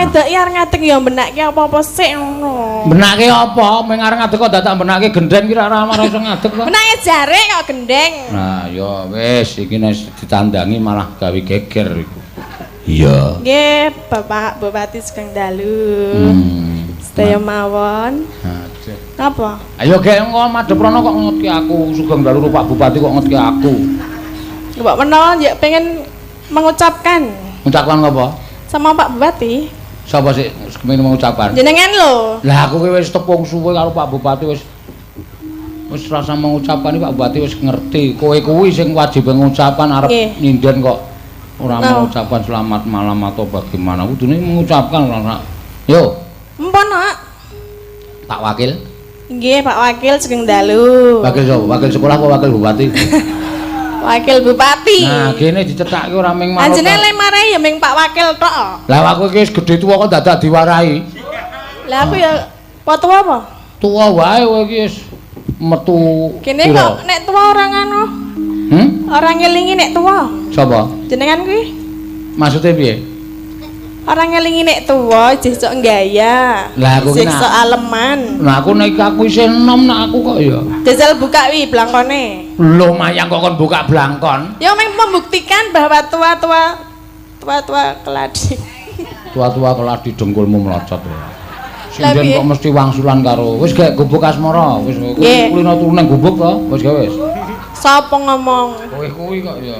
Wedoke arep ngadeg ya benake apa-apa sik ngono. Benake apa? Meng arep ngadeg kok dadak benake gendeng ki ora ora iso ngadeg kok. Benake jare kok gendeng. Nah, ya wis iki nek ditandangi malah gawe geger iku. Iya. Nggih, Bapak Bupati sugeng dalu. Sedaya mawon. Aduh. Napa? Ayo gek engko madhep rono kok ngetki aku, sugeng dalu Pak Bupati kok ngetki aku. Mbok menawa ya pengen mengucapkan Ngucapkan apa? sama Pak Bupati. Sapa sik kepengin mengucapkan? Jenengan lho. Lah aku ki wis tepung suwe karo Pak Bupati wis wis rasa mengucapkan iki Pak Bupati wis ngerti. Kowe kuwi sing wajib mengucapkan arep nyinden kok ora mengucapkan selamat malam atau bagaimana. Kudune mengucapkan ora. Yo, Empun, Nak. Pak Wakil. Nggih, Pak Wakil sugeng dalu. Wakil sapa? Wakil sekolah apa wakil bupati? Wakil Bupati. Nah, kene dicethake ora ming manut. Anjene le marai ya ming Pak Wakil tok. Lah aku iki wis gedhe tuwa kok dadak diwarahi. Lah aku ya apa tuwa apa? Tuwa wae kowe iki wis metu. Kene kok nek tuwa ora ngono. Hmm? Ora ngelingi nek tuwa. Sapa? Jenengan kuwi Maksudnya piye? ora ngelingi nek tuwa jeh sok gaya. Lah aku ki Jeh sok aleman. Lah aku nek aku isih enom nak aku kok ya. Jajal buka wi blangkone. Lumayan kok kon buka blangkon. Ya meng membuktikan bahwa tua-tua keladi. Tua-tua keladi dengkulmu melocot. Lah Sinden piye? kok mesti wangsulan karo. Wis gek gubuk asmara, wis kulino turu nang gubuk to, wis gek wis. Sapa ngomong? Kowe kuwi kok ya.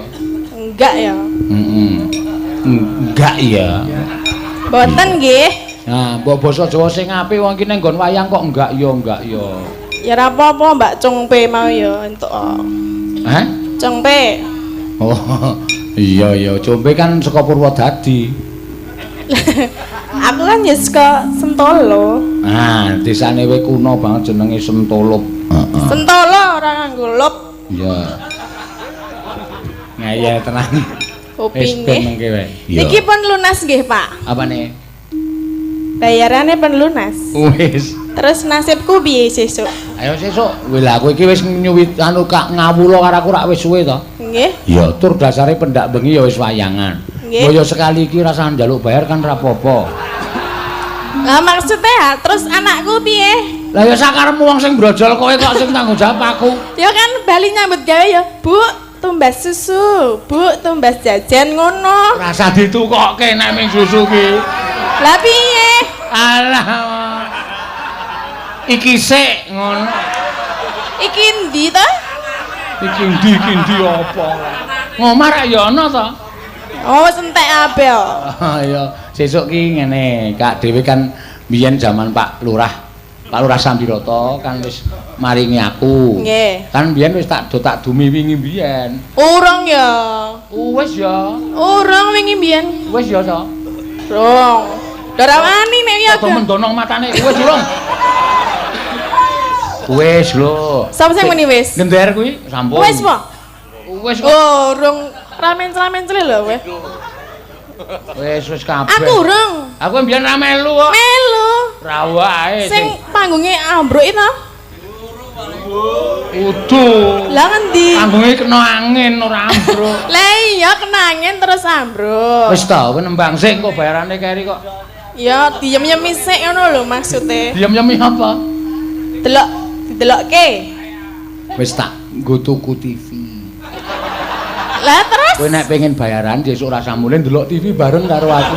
Enggak ya. Heeh. Enggak ya. Mboten nggih. Nah, mbok basa Jawa sing apik wong iki nang nggon wayang kok enggak ya enggak ya. Ya ora apa-apa Mbak Cungpe mau ya entuk. Hah? Cungpe. Oh, iya iya, Combe kan saka Purwodadi. Aku kan ya saka Sentolo. Nah, desane we kuno banget jenenge Sentolo. Heeh. Sentolo ora nganggo lop. Iya. Ngeyel tenan. Wis Kupinge. ben mengke wae. Niki pun lunas nggih, Pak. Apane? Bayarane pun lunas. Wis. Terus nasibku piye sesuk? Ayo sesuk. Wih lah kowe iki wis nyuwit anu kak ngawula karo aku rak wis suwe to. Nggih. Iya, tur dasare pendak bengi ya wis wayangan. Nggih. Mbok ya sekali iki rasah njaluk bayar kan ra apa-apa. Lah maksudnya ya, terus anakku piye? Lah ya sakarepmu wong sing brojol kowe kok sing tanggung jawab aku. Ya kan bali nyambut gawe ya, Bu, tumbas susu, Bu, tumbas jajan ngono. Rasah ditukokke nek ming susu ki. Lah piye? Alah. Iki sik ngono. Iki endi to? Iki ndi iki ndi apa? Ngomah rak ya ana to. Oh, wis entek kabeh kok. Ya sesuk ki ngene, Kak dhewe kan biyen jaman Pak Lurah. Pak Lurah Sambiroto kan wis maringi aku. Nggih. Kan biyen wis tak do tak dumi wingi biyen. Urung ya. Wis ya. Urung wingi biyen. Wis ya to. Urung. Ora wani nek ya. Padha mendonong matane. Wis urung. Wis lho. Sapa sing muni wis? Gender kuwi sampun. Wis po? Wis kok. Oh, urung ramen-ramen lho kowe. Wis wis kabeh. Aku urung. Aku mbiyen ra melu kok. Melu. Ra wae Sing panggunge ambruk itu. Udu. Lah ngendi? Panggunge kena angin ora ambruk. Lah iya kena angin terus ambruk. Wis ta, kowe nembang sik engko bayarane keri kok. Ya diem-yemi sik ngono lho maksude. Diem-yemi apa? Delok didelokke. Wis tak nggo tuku TV. Lah terus Kowe nek pengen bayaran sesuk ora samule ndelok TV bareng karo aku.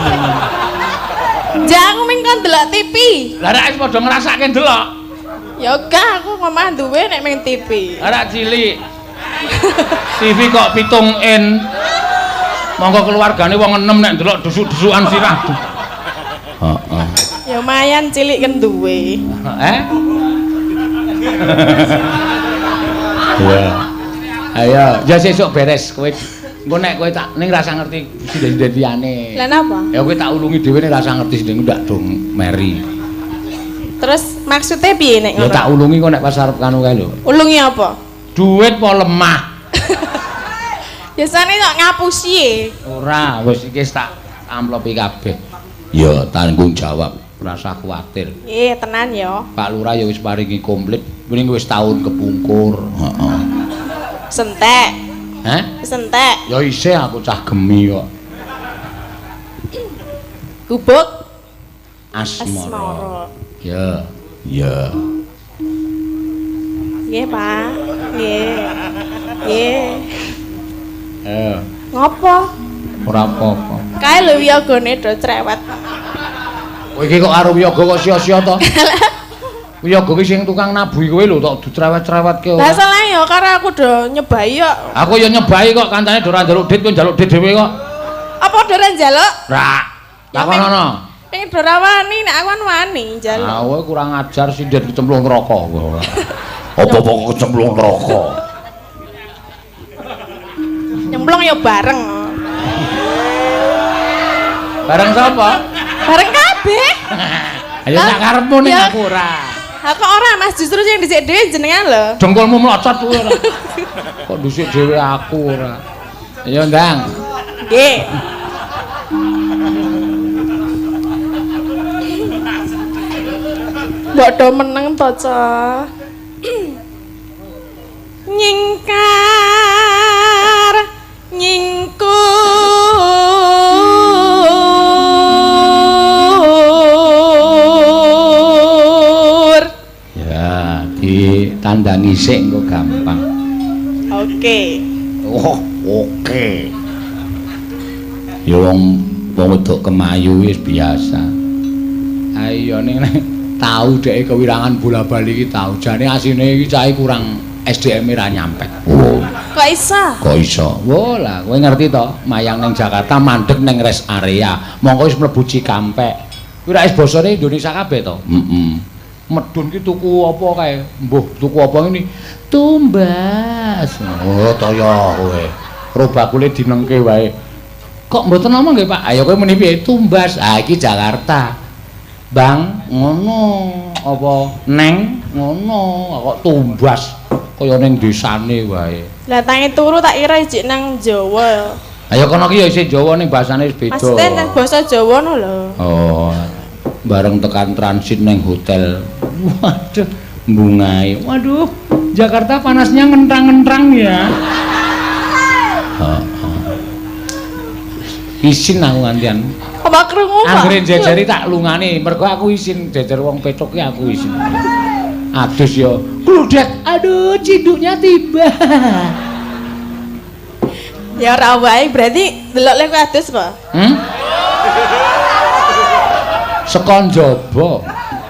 Ja aku ming kon delok TV. Lah nek wis padha ngrasake ndelok. Ya gak aku ngomah duwe nek ming TV. Lah rak cilik. TV kok 7 in. Monggo keluargane wong enem nek ndelok desuk-desukan sirah. Heeh. Ya lumayan cilik kan duwe. Eh? Iya. Ayo, ya sesuk beres kowe. Engko nek kowe tak ning rasa ngerti sinden-sinden liyane. Lah napa? Ya kowe tak ulungi dhewe ning rasa ngerti sinden ndak dong meri. Terus maksudnya piye nek Ya ngono? tak ulungi kok nek pas arep kanu kae lho. Ulungi apa? Duit apa lemah? Biasane kok ngapusi e. Ora, wis iki tak amplopi kabeh. Ya tanggung jawab, rasa kuwatir. Nggih, tenan ya. Pak Lurah ya wis paringi komplit, mending wis tahun kepungkur. Heeh. Sentek. Heh? Sentek. Ya isih aku cah gemi kok. Gubuk. Asmara. Asmara. Ya. Ya. Nggih, Pak. Nggih. Nggih. Ngopo? Ora apa-apa. Kae lho wiyogane do cerewet. Kowe iki kok karo wiyaga kok sia-sia to? Wiyaga ki sing tukang nabuhi kowe lho tok dicerewet-cerewetke Lah ora. salah ya karo aku do nyebai kok. Aku ya nyebai kok kancane do ora njaluk dit kowe njaluk dit dhewe kok. Apa do ora njaluk? Ra. Takonono. Pengen do ora wani, nek aku kan wani njaluk. Ah, kowe kurang ajar sinden kecemplung neraka kowe ora. Apa-apa kok kecemplung neraka. Nyemplung ya bareng. Bareng sapa? Bareng kabeh. Ayo sak karepmu ning Ya. aku ora. Ha kok ora Mas, justru sing dhisik dhewe jenengan lho. Dengkulmu mlocot kuwi ora. Kok dhisik dhewe aku ora. Ayo ndang. Nggih. Mbok do meneng to, Cok. Nyingkar nyingkur. Ya, ditandangi sik engko gampang. Oke. Oh, oke. Ya wong wong wedok kemayu wis biasa. Ayo ning tau dhek kewirangan bola-bali iki tau. Jane asine iki cahe kurang SDM ra nyampe. Oh, Kok iso? kok iso? Wo lah, kowe ngerti to, mayang ning Jakarta mandek ning rest area. Mongko wis mlebu Cikampek. Kuwi ra wis basane Indonesia kabeh to? Heeh. Medun ki tuku apa kae? Mbuh, tuku apa ngene? Tumbas. Oh, toyo kowe. Karo bakule dinengke wae. Kok mboten ngomong nggih, Pak? Ayo kowe muni piye? Tumbas. Ah, iki Jakarta. Bang, ngono. Apa neng ngono, kok tumbas kaya ning desane wae. Lah tangi turu tak kira ijik nang Jawa. Ayo kono ki ya isih Jawa ning basane wis beda. Maksudnya nang basa Jawa no lho. Oh, bareng tekan transit neng hotel. Waduh, bungai. Waduh, Jakarta panasnya ngentrang-ngentrang ya. Heeh. Isin aku ngantian. Apa krungu kok? Anggere jejeri tak lungane, mergo aku isin jejer wong petuk ki aku isin. Adus yo. Kludek. Aduh, cinduknya tiba. Ya ora wae, berarti delok lek adus kok. Hmm? Saka njaba.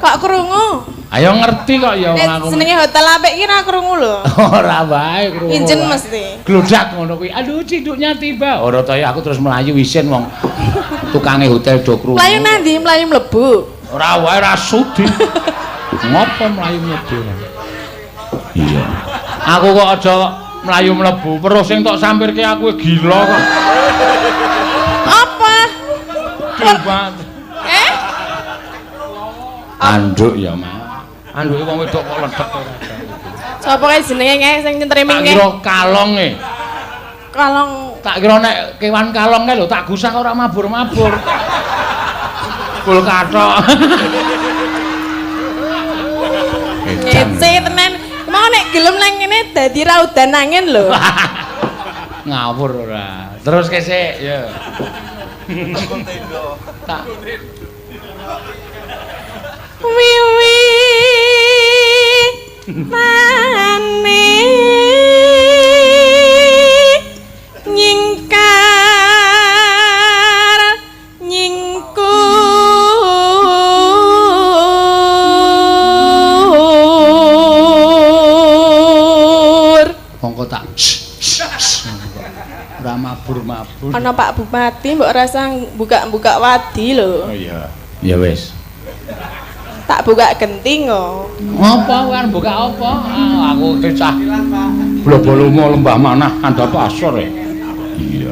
Kok krungu? Ayo ngerti kok ya wong aku. Senenge hotel apik ki ora krungu lho. Ora wae krungu. Injen mesti. Gludak ngono kuwi. Aduh, cinduknya tiba. Ora ta ya aku terus mlayu isin wong tukange hotel do krungu. Mlayu nang ndi? Mlayu mlebu. Ora wae ora sudi. Ngopo mlayu mlebu? Iya. Aku kok aja mlayu mlebu, weruh sing tok sampirke aku gila kok. Apa? Gila. Eh? Anduk ya, Mas. Anduke wong wedok kok ledek ora. Sapa kae jenenge kae sing nyetreming Tak kae? kira kalonge. Kalong. Tak kira nek kewan kalong kae lho tak gusah ora mabur-mabur. Bul kathok. Ngece tenan. Mau nek gelem nang ngene dadi raudan angin lho. Ngawur ora. Terus kesik ya. Tak Wiwi mane nyingkar nyingkur. Mongko tak ora mabur-mabur. Ana Pak Bupati mbok rasa buka-buka wadi lho. Oh iya. Ya wis. Tak buka genting kok. Apa kan buka apa? Ah, aku cah. Blobolomo lembah manah kandhap asor ya. Iya.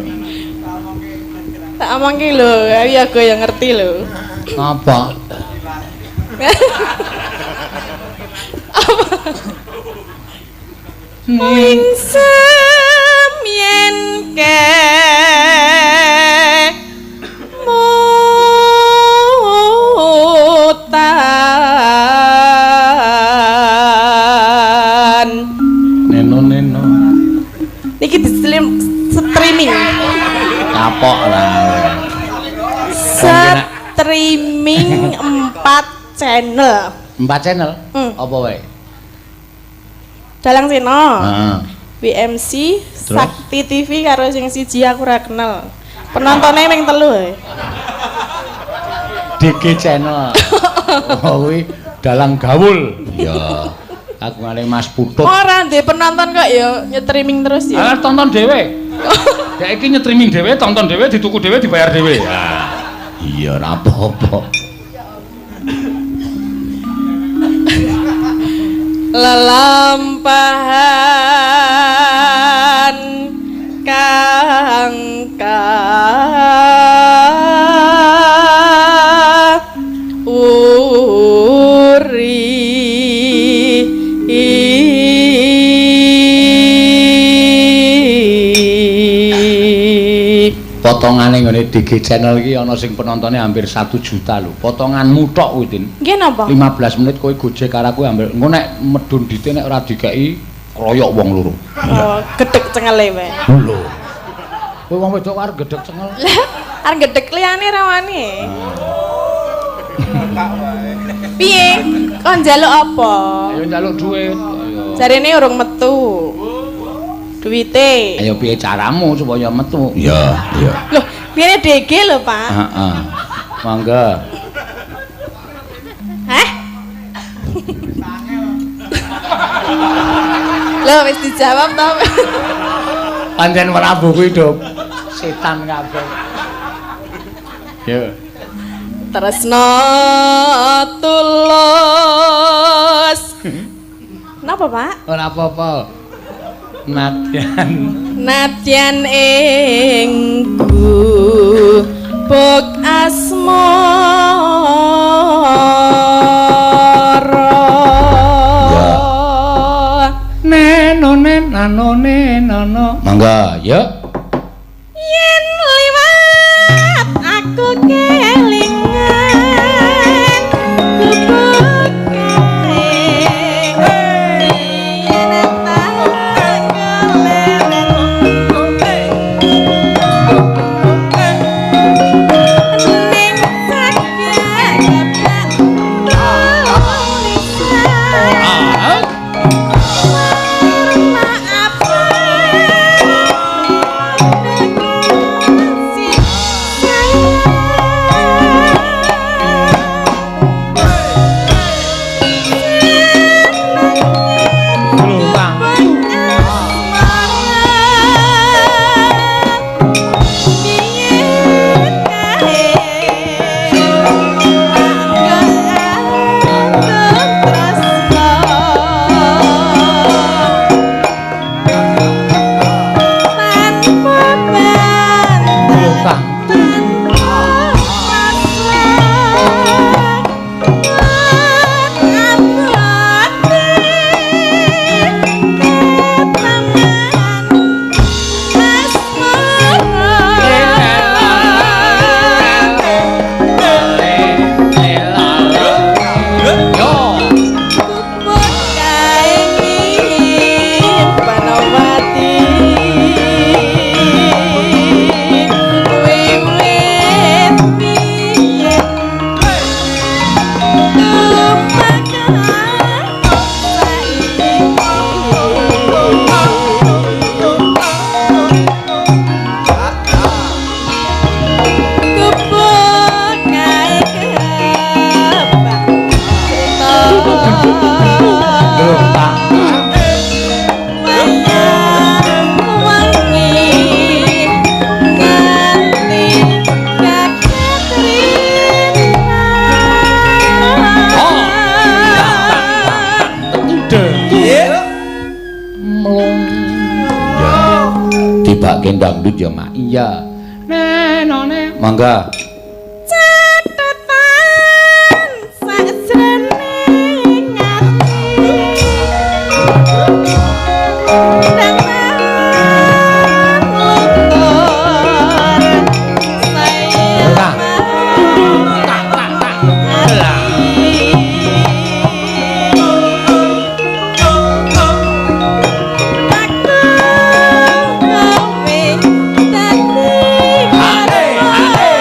Tak omongke lho, ya aku yang ngerti lho. Apa? Apa? Wing semyen ke mutan. Neno-neno. Niki di streaming. Kapok lah. Streaming. Streaming 4 channel. 4 channel? Hmm. Apa wae? Dalang Seno. Heeh. WMC, Terus? Sakti TV karo sing siji aku ora kenal. Penontonnya ming telu e. DG channel. Oh kuwi dalang gaul. Iya. Kagungane Mas Putut. Ora ndek penonton kok ya nyetriming terus ya. Alah tonton dhewe. Dek iki nyetriming dhewe, tonton dhewe, dituku dhewe, dibayar dhewe. Iya, ora apa-apa. Lelampahan kang uri. Potongane nggone DG channel iki ana sing penontonnya hampir 1 juta lho. Potonganmu tok kuwi, Tin. Nggih napa? 15 menit kowe gojek karo aku hampir engko nek medun dite nek ora dikeki kroyok wong loro. Oh, gedhek cengele wae. Lho. Kowe wong wedok arep gedhek cengel. Lah, arep gedhek liyane rawane. Piye? Kon njaluk apa? Ayo njaluk duit. Ayo. Jarene urung metu. Duwite. Ayo piye caramu supaya metu? Iya, iya. Loh, piye DG lho, Pak? Heeh. Mangga. Hah? Loh, wis dijawab to. Pancen Prabu kuwi do setan kabeh. Yo. Tresno tulus. Napa, Pak? Ora apa-apa. Nadyan Nadyan ing gubuk asmara. Neno nen nano nenono. Mangga, ya. Yen liwat aku kelingan gubuk kae. Yen tak keleren ning sakit tulisan. Ah. Tibake dangdut ya, Mak. Iya. Nenone. Mangga. Catetan sakjroning ati. Dangan luntur saya. Tak tak tak. Lah. Aku kowe dadi Ade, ade.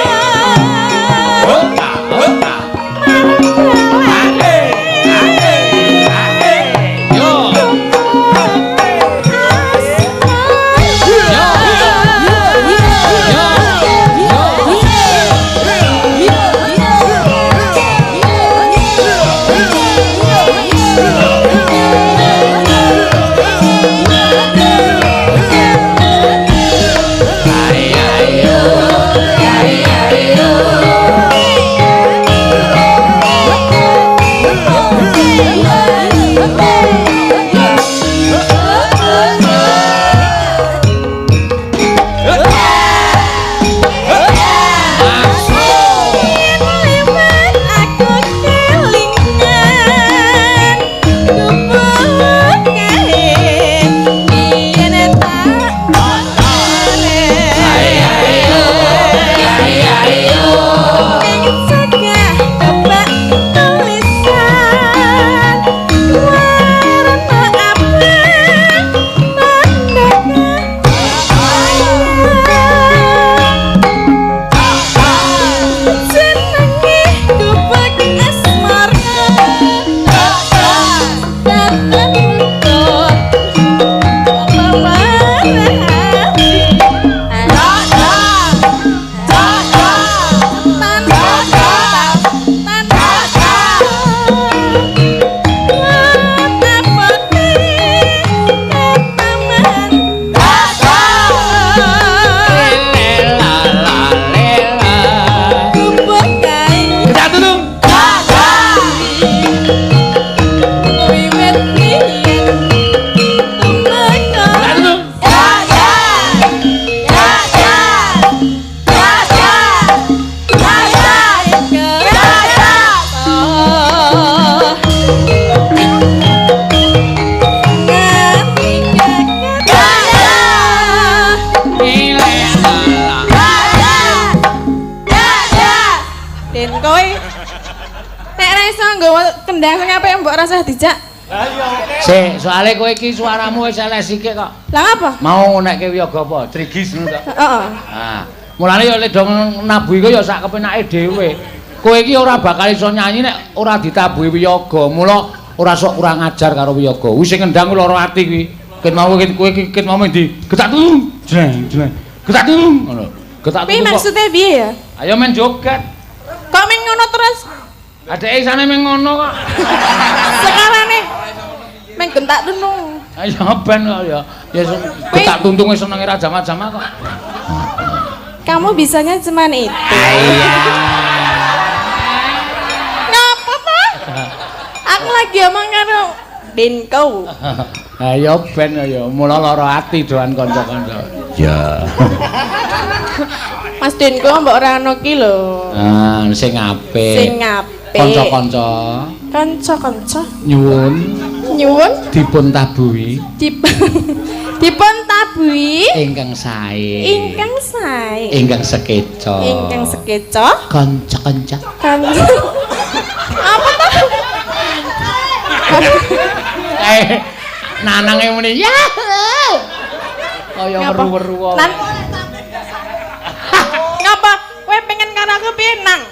kowe? Nek ora iso nggawa kendang sing apik mbok rasah dijak. Sik, soalé kowe iki suaramu wis elek sikik kok. Lah ngapa? Mau nekke wiyaga apa? Trigis ngono to. Heeh. Ah, mulane ya lek do nabuhi ku ya sak kepenake dhewe. Kowe iki ora bakal iso nyanyi nek ora ditabuhi wiyaga. Mula ora sok kurang ajar karo wiyaga. Wis sing ngendang lara ati kuwi. Ket mau kowe iki ket mau ndi? Getak tung, jleng jleng. Getak tung ngono. Getak Piye tung kok. maksude piye ya? Ayo men joget. Kok men ngono terus? Adeke isane men ngono kok. Sekarane men gentak tunung. Ayo ben kok ya. Ya getak tuntunge senenge ra jama-jama kok. Kamu bisanya cuman itu. Iya. Ngapa ta? Aku lagi omong karo Denko. Ayo ben ya mula lara ati doan kanca-kanca. Ya. Mas Denko mbok ora ono ki lho. Ah, sing apik. Sing apik. Kanca-kanca Kanca-kanca nyuwun nyuwun dipun tabuhi dipun tabuhi ingkang sae. Ingkang sae. Ingkang sekeca. Ingkang sekeca. Kanca-kanca. Kanca. Apa ta? Nanange muni ya. Kaya weru-weru. Nan. Ngapa? Kowe pengen karo aku piye, Nang?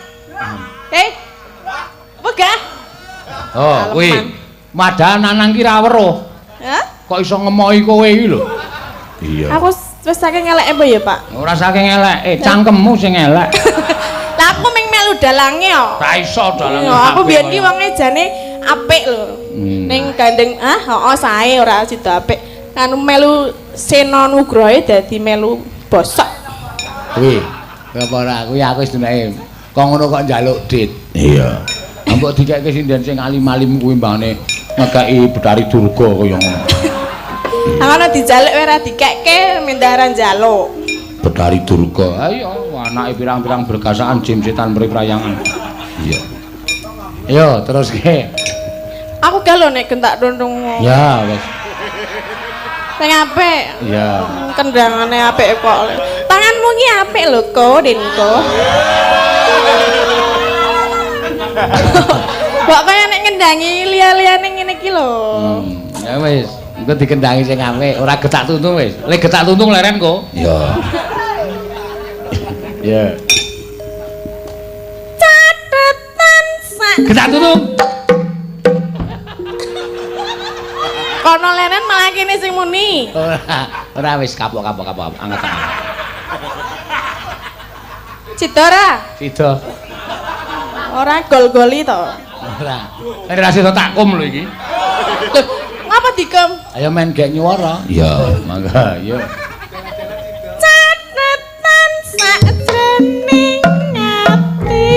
Eh? Wegah? Oh, kuwi. Padahal Nanang ki ra weruh. Hah? Kok iso ngemoki kowe iki lho? Iya. Aku wis saking eleke apa ya, Pak? Ora saking eleke, cangkemmu sing elek. Lah aku ming melu dalange kok. Ra iso dalange. Aku biyen ki wonge jane apik lho. Ning gandeng ah heeh sae ora sida apik. Anu melu Sena Nugroho dadi melu bosok. Kuwi. Kowe apa ora kuwi aku wis dunake. Kok ngono kok njaluk dit. Iya. Mbok dikeke sinden sing alim-alim kuwi mbane ngekeki Betari Durga kaya ngono. Ha ngono dijaluk ora dikekke mendaran njaluk. Betari Durga. Ayo anake pirang-pirang berkasaan jim setan mri prayangan. Iya. Ayo terus ke. Aku gak lho nek gentak tuntung. Ya wis. Sing apik. Iya. Kendangane apik kok. Tanganmu ki apik lho, Ko, Denko. Kok kaya nek ngendangi liya-liyane ngene iki lho. Ya wis, engko dikendangi sing apik, ora getak tuntung wis. Lek getak tuntung leren kok. Iya. Iya. Catetan sak getak tuntung. Kono leren malah kene sing muni. Ora, ora wis kapok-kapok kapok anget. Cida ora? Cida. Ora gol-goli to. Ora. Ora sida takkum lho iki. Lho, ngapa dikum? Ayo men gek nyuwara. Iya, mangga, ayo. Catetan sakjroning ati.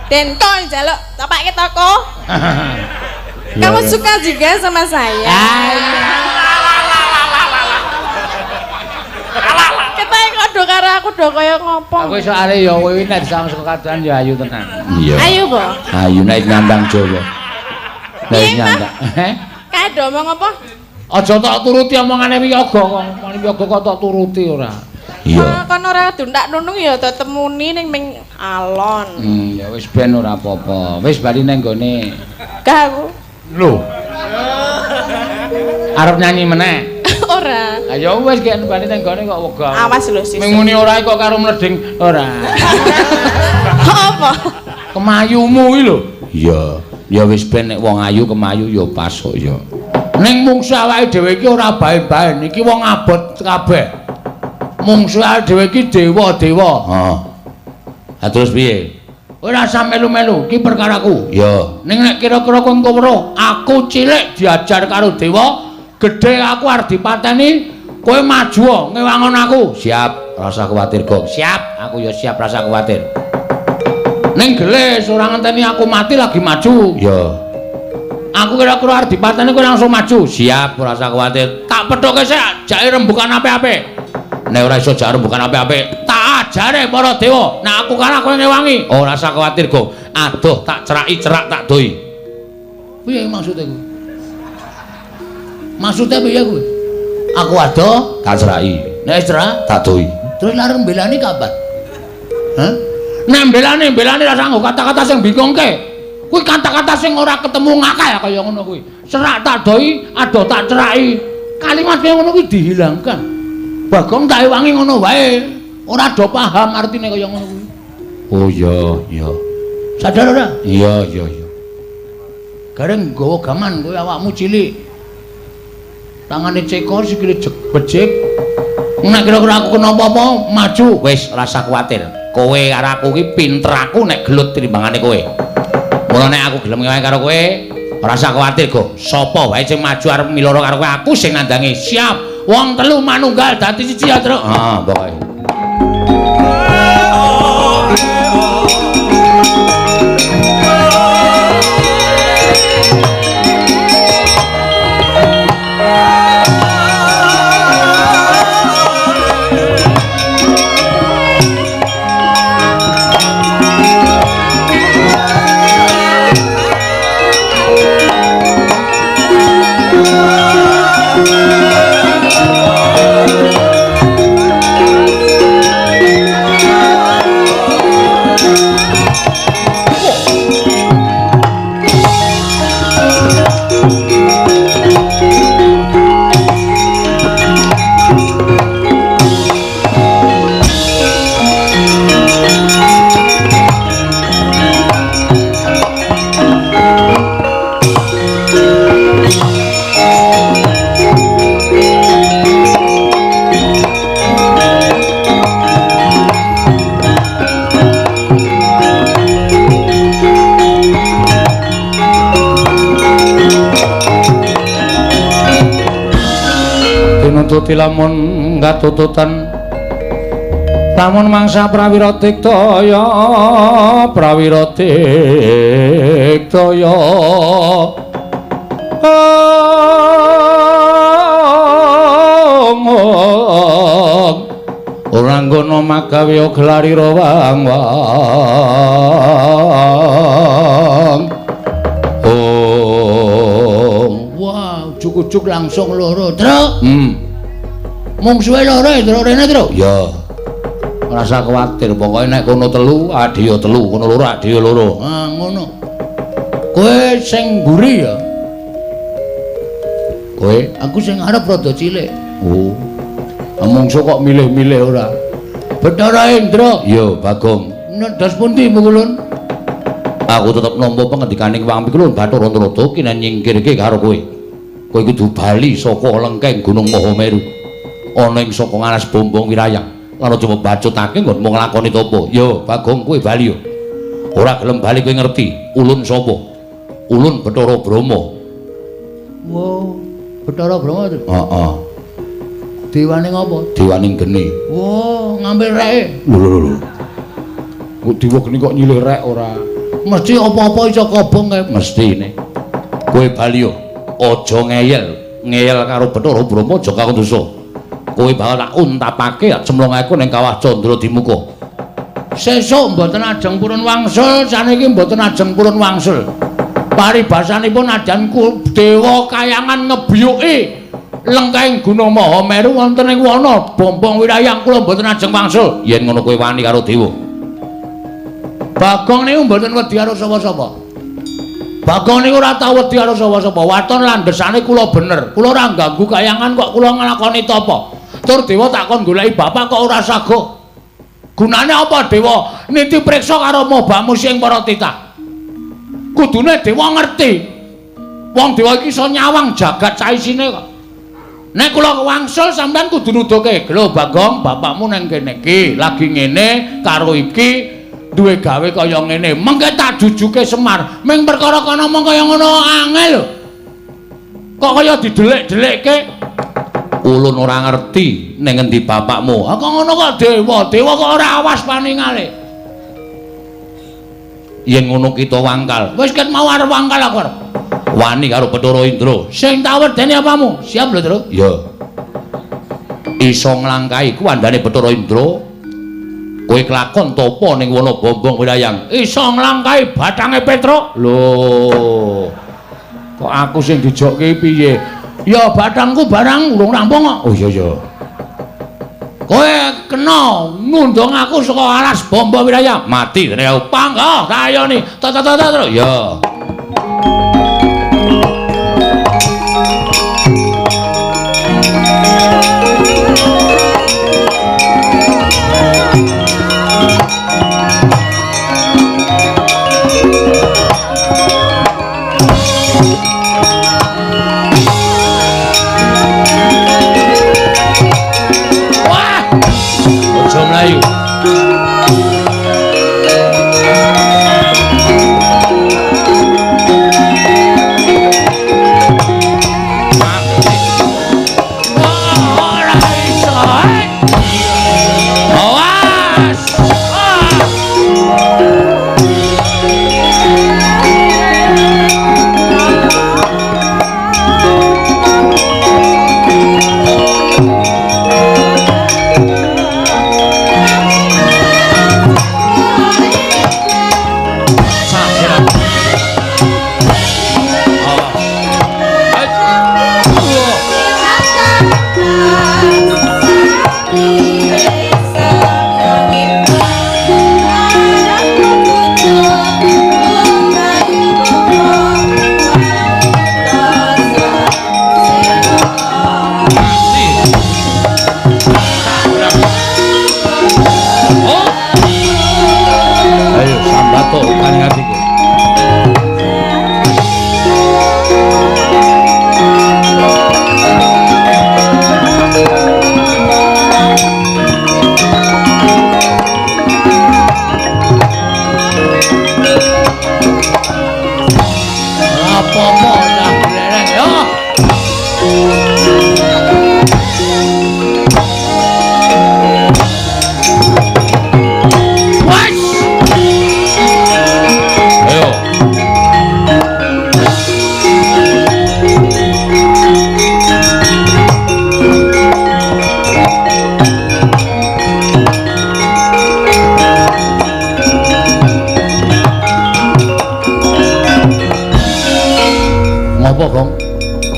Denko njaluk topake toko. Kamu suka juga sama saya? Kita kok do karo aku do kaya ngopo. Aku soalé ya kowe nek disawang saka kadohan ya ayu tenan. Iya. Ayu po? Ayu nek nyandang Jawa. Nek nyandang. Kae do omong apa? Aja tok turuti omongane wiyaga kok. Omongane wiyaga kok tok turuti ora. Iya. Kon ora duntak nunung ya tetemuni ning ming alon. Ya wis ben ora apa-apa. Wis bali nang gone. Gak aku. Lho. Arep nyanyi meneh? Ora. Ha ya wis gek bali nang gone kok wegah. Awas lho sesuk. Ming muni ora kok karo mleding ora. Apa? Kemayumu iki lho. Iya. Ya wis ben nek wong ayu kemayu ya pas kok ya. Ning mungsu awake dhewe iki ora baen-baen, iki wong abot kabeh. Mungsu awake dhewe iki dewa-dewa. Heeh. Ha terus piye? Ora usah melu-melu, iki perkaraku. Ya. Ning nek kira-kira kowe engko weruh, aku cilik diajar karo dewa, gedhe aku arep dipateni, kowe maju ngewangon aku. Siap, rasa kuwatir, Gong. Siap, aku ya siap rasa kuwatir. Ning gelis ora ngenteni aku mati lagi maju. Ya. Aku kira-kira arep dipateni kowe langsung maju. Siap, ora usah kuwatir. Tak pethuke sik jake rembukan apik-apik. Nek ora iso jak rembukan apik-apik, tak ajare para dewa. Nek aku kalah kowe ngewangi. Ora usah kuwatir, Go. Aduh, tak ceraki cerak tak doi. Piye maksude kuwi? Maksude piye kuwi? Aku adoh, tak ceraki. Nek cerak, tak doi. Terus lareng mbelani kapan? Hah? Nek mbelani ra sanggo kata-kata sing bingungke. Kuwi kata-kata sing ora ketemu ngakal kaya ngono kuwi. Cerak tak doi, adoh tak ceraki. Kalimat kaya ngono kuwi dihilangkan. Bagong tak ewangi ngono wae. Ora do paham artine kaya ngono kuwi. Oh iya, iya. Sadar ora? Iya, iya, iya. Gareng nggawa gaman kowe awakmu cilik. Tangane cekor sikile becik. Nek kira-kira aku kena apa-apa, maju. Wis, rasa kuwatir. Kowe karo aku iki pinter aku nek gelut timbangane kowe. Mula nek aku gelem ngewangi karo kowe, ora usah kuwatir, Go. Sapa wae sing maju arep miloro karo kowe, aku sing nandangi. Siap. Wong telu manunggal dadi siji ya, Truk. Heeh, pokoke. Tinututi lamun katututan lamun mangsa prawira diktaya prawira diktaya ora nggono magawe gelarira wang wang. Oh, wah, ujug-ujug langsung loro, Truk. Mungsuhe loro, Truk, rene, Truk. Ya. Ora usah kuwatir, pokoke nek kono telu, adhi ya telu, kono loro, adhi ya loro. Ah, ngono. Kowe sing mburi ya. Kowe, aku sing arep rada cilik. Oh. Mungsuh kok milih-milih ora? Bathara Indra. Ya, Bagong. Ndas pundi Pukulun? Aku tetep nampa pengendikaning Wang Pikulun Bathara Narada kinen nyingkirke karo kowe. Kowe kudu bali saka lengkeng Gunung Mahameru. Ana ing saka ngalas Bombong Wirayang. Lan aja mbacutake nggonmu nglakoni tapa. Ya, Bagong, kowe bali ya. Ora gelem bali kowe ngerti ulun sapa? Ulun Bathara Brahma. Wo, Bathara Brahma to? Heeh. Dewane ngopo? Dewane geni. Wo, ngambil reke. Lho lho lho. Kok dewa geni kok nyilih rek ora? Mesti apa-apa iso kobong kae. Mestine. Kowe bali yo. Aja ngeyel, ngeyel karo Bathara Brahma aja karo dosa. Kowe bakal tak untapake cemlongake ning kawah Candra Dimuka. Sesuk mboten ajeng purun wangsul, saniki mboten ajeng purun wangsul. Paribasanipun adan dewa kayangan ngebiyuki lengkeng Gunung Mahameru wonten ing wana Bombong Wirayang kula mboten ajeng wangsul. Yen ngono kowe wani karo dewa. Bagong niku mboten wedi karo sapa-sapa. Bagong niku ora tau wedi karo sapa-sapa. Waton landhesane kula bener. Kula ora ngganggu kayangan kok kula nglakoni tapa. Tur dewa tak kon goleki bapak kok ora sago. Gunane apa dewa niti priksa karo mobamu sing para titah? Kudune dewa ngerti. Wong dewa iki iso nyawang jagat saisine kok. Nek kula wangsul sampean kudu nuduhke, "Lho Bagong, bapakmu nang kene iki lagi ngene karo iki duwe gawe kaya ngene." Mengke tak jujuke Semar. Ming perkara kono mung kaya ngono angel lho. Kok kaya didelik-delikke? Ulun ora ngerti ning ngendi bapakmu. Ah kok ngono kok dewa, dewa kok ora awas paningale. Yen ngono kita wangkal. Wis ket mau arep wangkal aku arep. Wani karo Bathara Indra. Sing tak wedeni apamu? Siap lho, Truk. Iya. Iso nglangkahi kuwandane Bathara Indra. Kowe kelakon tapa ning wana Bombong Wirayang? Iso nglangkahi bathange Petruk. Lho. Kok aku sing dijokke piye? Ya bathangku barang urung rampung kok. Oh iya iya. Kowe kena ngundang aku saka alas Bombong Wirayang. Mati dene aku. Panggah tayoni. Ta ta ta ta. Ya. Melayu. Awas. Ayo sambato kaning atiku. Apa-apa dah glereng yo. Wes. Ayo. Ngopo, Gong?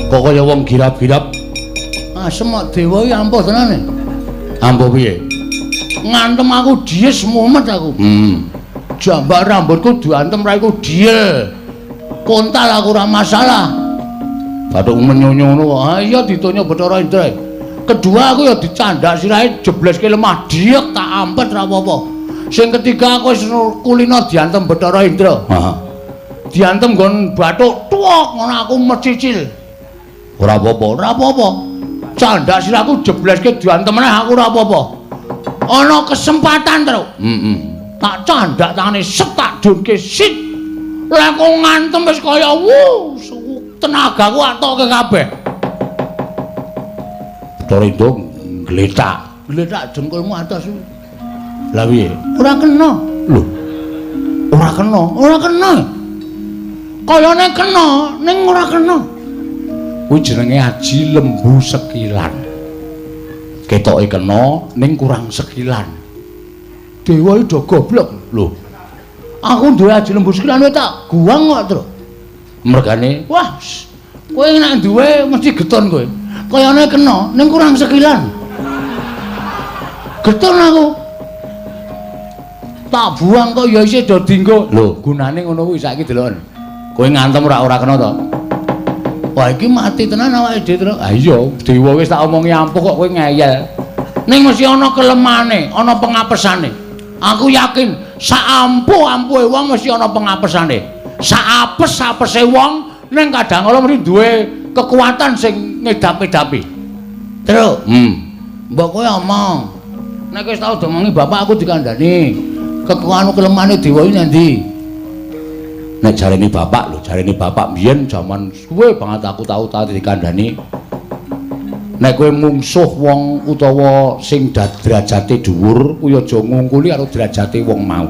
Kok kaya wong girap-girap? Asem kok dewa iki ampuh tenane. Ampuh piye? Ngantem aku dies mumet aku. Jambak rambutku diantem raiku diel. Kontal aku ora masalah. Bathukmu menyonyo ngono kok. Ah iya ditonyo Bathara Indra. Kedua aku ya dicandak sirahe jebleske lemah diek tak ampet ra apa-apa. Sing ketiga aku wis kulino diantem Bathara Indra. Heeh. Diantem nggon bathuk tuwek ngono aku mecicil. Ora apa-apa, ora apa-apa. Candak sirahku jebleske diantem meneh aku ora apa-apa. Ana kesempatan, Truk. Heeh. Tak candak tangane set tak dunke sit. Lah kok ngantem wis kaya wuh, tenagaku atoke kabeh. Bathara Indra ngletak. Ngletak jengkulmu atas. Lah piye? Ora kena. Lho. Ora kena, ora kena. Kayane kena, ning ora kena. Kuwi jenenge aji lembu sekilan. Ketoke kena ning kurang sekilan. Dewa iki do goblok. Lho. Aku duwe aji lembu sekilan wae tak guwang kok, Truk. Mergane, wah, kowe nek duwe mesti geton kowe. Kayane kena ning kurang sekilan. Geton aku. Tak buang kok ya isih do dinggo. Lho, gunane ngono kuwi saiki deloken. Kowe ngantem ora kena to? Wah, iki mati tenan awake dhewe, Truk. Ha iya, dewa wis tak omongi ampuh kok kowe ngeyel. Ning mesti ana kelemane, ana pengapesane. Aku yakin sak ampuh-ampuhe wong mesti ana pengapesane. Sak apes-apese wong ning kadang kala mesti duwe kekuatan sing ngedap-edapi. Truk. Mbok kowe omong. Nek wis tau diomongi bapak aku dikandani. Kekuatan kelemane dewa iki nang ndi? Nek jarene bapak lho, jarene bapak biyen jaman suwe banget aku tau dikandani. Nek kowe mungsuh wong utawa sing derajate dhuwur, kuwi aja ngungkuli karo derajate wong mau.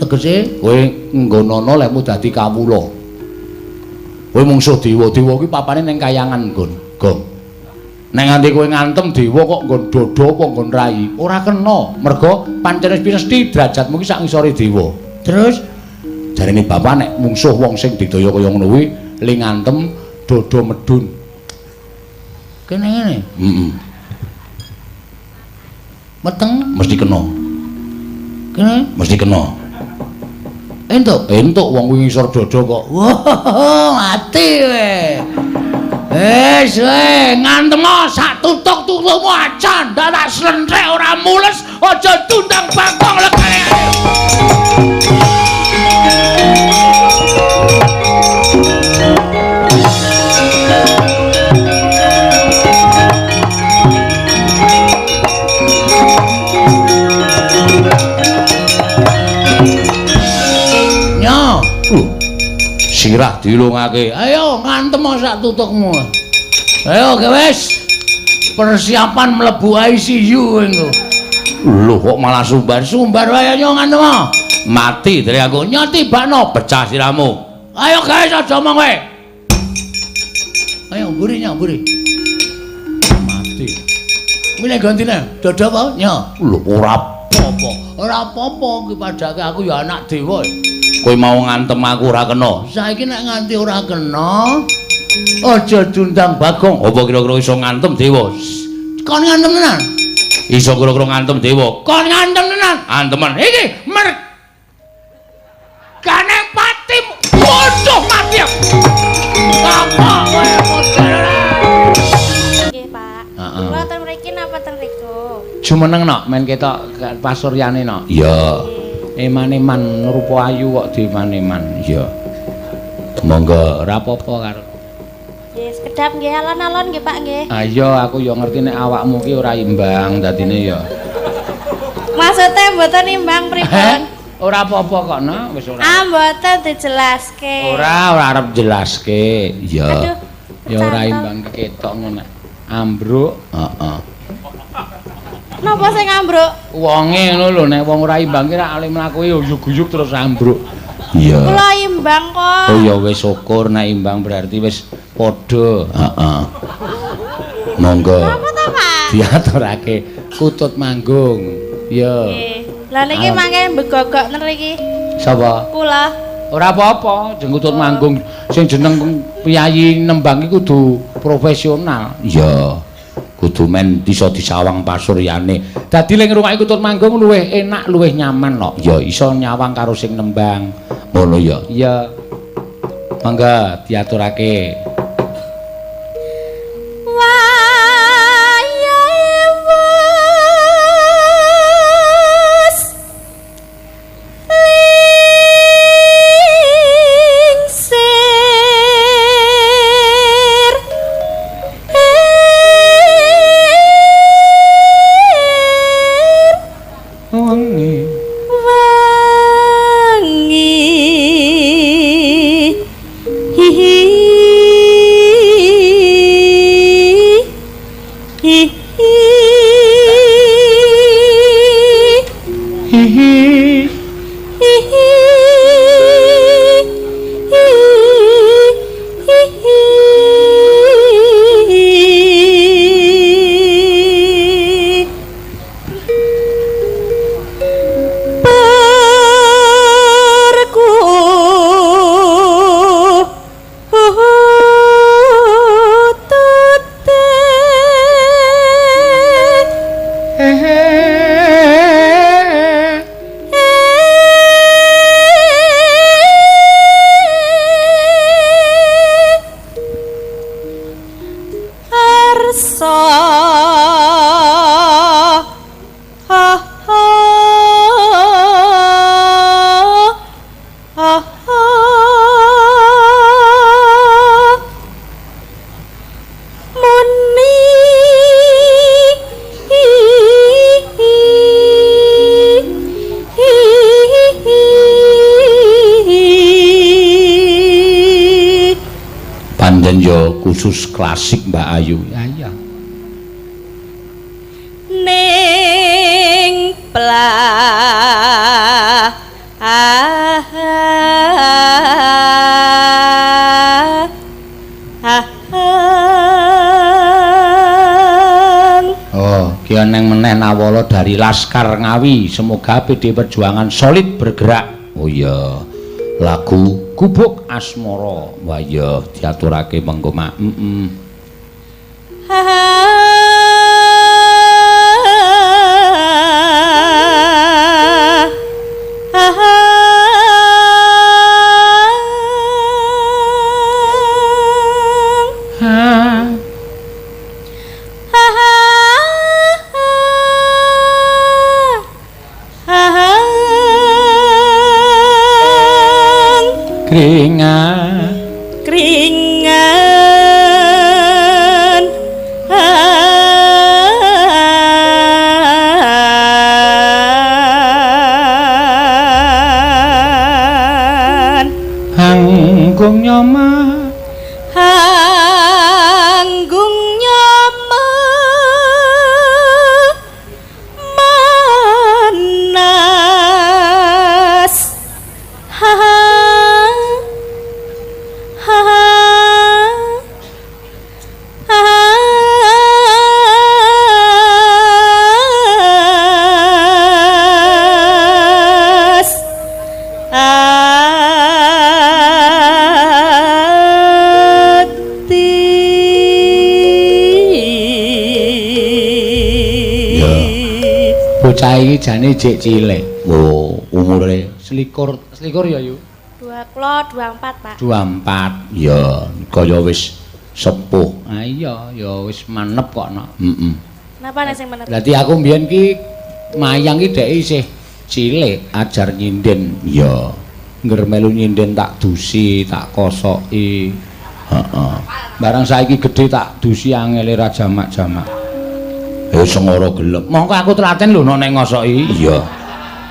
Tegese kowe nggonono lehmu dadi kawula. Kowe mungsuh dewa, dewa kuwi papane ning kayangan nggon. Gong. Nek nganti kowe ngantem dewa kok nggon dada apa nggon rai, ora kena. Mergo pancen wis pinesti derajatmu ki sak ngisore dewa. Terus jarene bapak nek mungsuh wong sing didaya kaya ngono kuwi le ngantem dada medun. Kene ngene. Heeh. Meteng mesti kena. Kene mesti kena. Entuk, entuk wong kuwi ngisor dada kok. Wah, mati kowe. Wis kowe ngantem sak tutuk-tutukmu aja ndak tak slentrek ora mules, aja tundang bangkong legane. Sirah dilungake. Ayo ngantem sak tutukmu. Ayo wis. Persiapan mlebu ICU engko. Lho kok malah sumbar-sumbar wae ayo ngantem. Mati dari aku. Nyoti bakno pecah sirahmu. Ayo guys aja omong kowe. Ayo mburi nya mburi. Mati. Milih gantine. Dada apa? Nya. Lho ora apa-apa. Ora apa-apa iki padake aku ya anak dewa. Kowe mau ngantem aku ora kena. Saiki nek nganti ora kena, aja diundang Bagong. Apa kira-kira iso ngantem dewa? Kon ngantem tenan? Iso kira-kira ngantem dewa. Kon ngantem tenan? Antemen. Iki mergane patim. Bodoh mati aku. Apa kowe model? Nggih, Pak. Kula ten mriki napa ten mriku? Jumeneng nok men ketok pasuryane nok. Iya. Eman-eman rupa ayu kok dieman-eman. Iya. Monggo ora apa-apa karo. Nggih, sekedap nggih alon-alon nggih Pak nggih. Ayo aku ya ngerti nek awakmu ki ora imbang dadine ya. Maksude mboten imbang pripun? Ora apa-apa kok, Nak, wis ora. Ah, mboten dijelaske. Ora, ora arep jelaske. Iya. Ya ora imbang ketok ngono. Ambruk, heeh. Napa sing ambruk? Wonge ngono lho, nek wong ora imbang ki rak ale mlaku uyug-uyug terus ambruk. Iya. Kula imbang kok. Oh ya wis syukur nek imbang berarti wis padha. Heeh. Monggo. Napa ta, Pak? Diaturake kutut manggung. Iya. Nggih. Lah niki mangke mbegogok ten mriki. Sapa? Kula. Ora apa-apa, jeneng kutut manggung sing jeneng piyayi nembang iki kudu profesional. Iya. Kudu men iso disawang pasuryane. Dadi ling ngrungokake kutut manggung luwih enak, luwih nyaman kok. Ya iso nyawang karo sing nembang. Ngono ya. Iya. Mangga diaturake. Wayahe wis lingsir. Wangi. Wangi. Hihi. Hihi. Hihi. Hihi. Hihi. Pancen yo khusus klasik Mbak Ayu. Ya iya. Ning pla Ya neng meneh Nawala dari Laskar Ngawi, semoga PD Perjuangan solid bergerak. Oh iya, lagu Gubuk Asmara. Wah iya, diaturake mengko mak. Heeh. Kringan kringan hanggung nyoma hanggung nyoma manas ha Bocah iki jane jek cilik. Oh, umure selikur, selikur ya, Yu? 24, Pak. 24. Ya, kaya wis sepuh. Ah iya, ya wis manep kok, Nak. Heeh. Napa nek sing manep? Berarti aku mbiyen ki mayang ki dhek isih cilik ajar nyinden. Ya. Ngger melu nyinden tak dusi, tak kosoki. Heeh. Barang saiki gedhe tak dusi angele ra jamak-jamak. Sengara gelem. Mongko aku telaten lho nek ngosoki. Iya.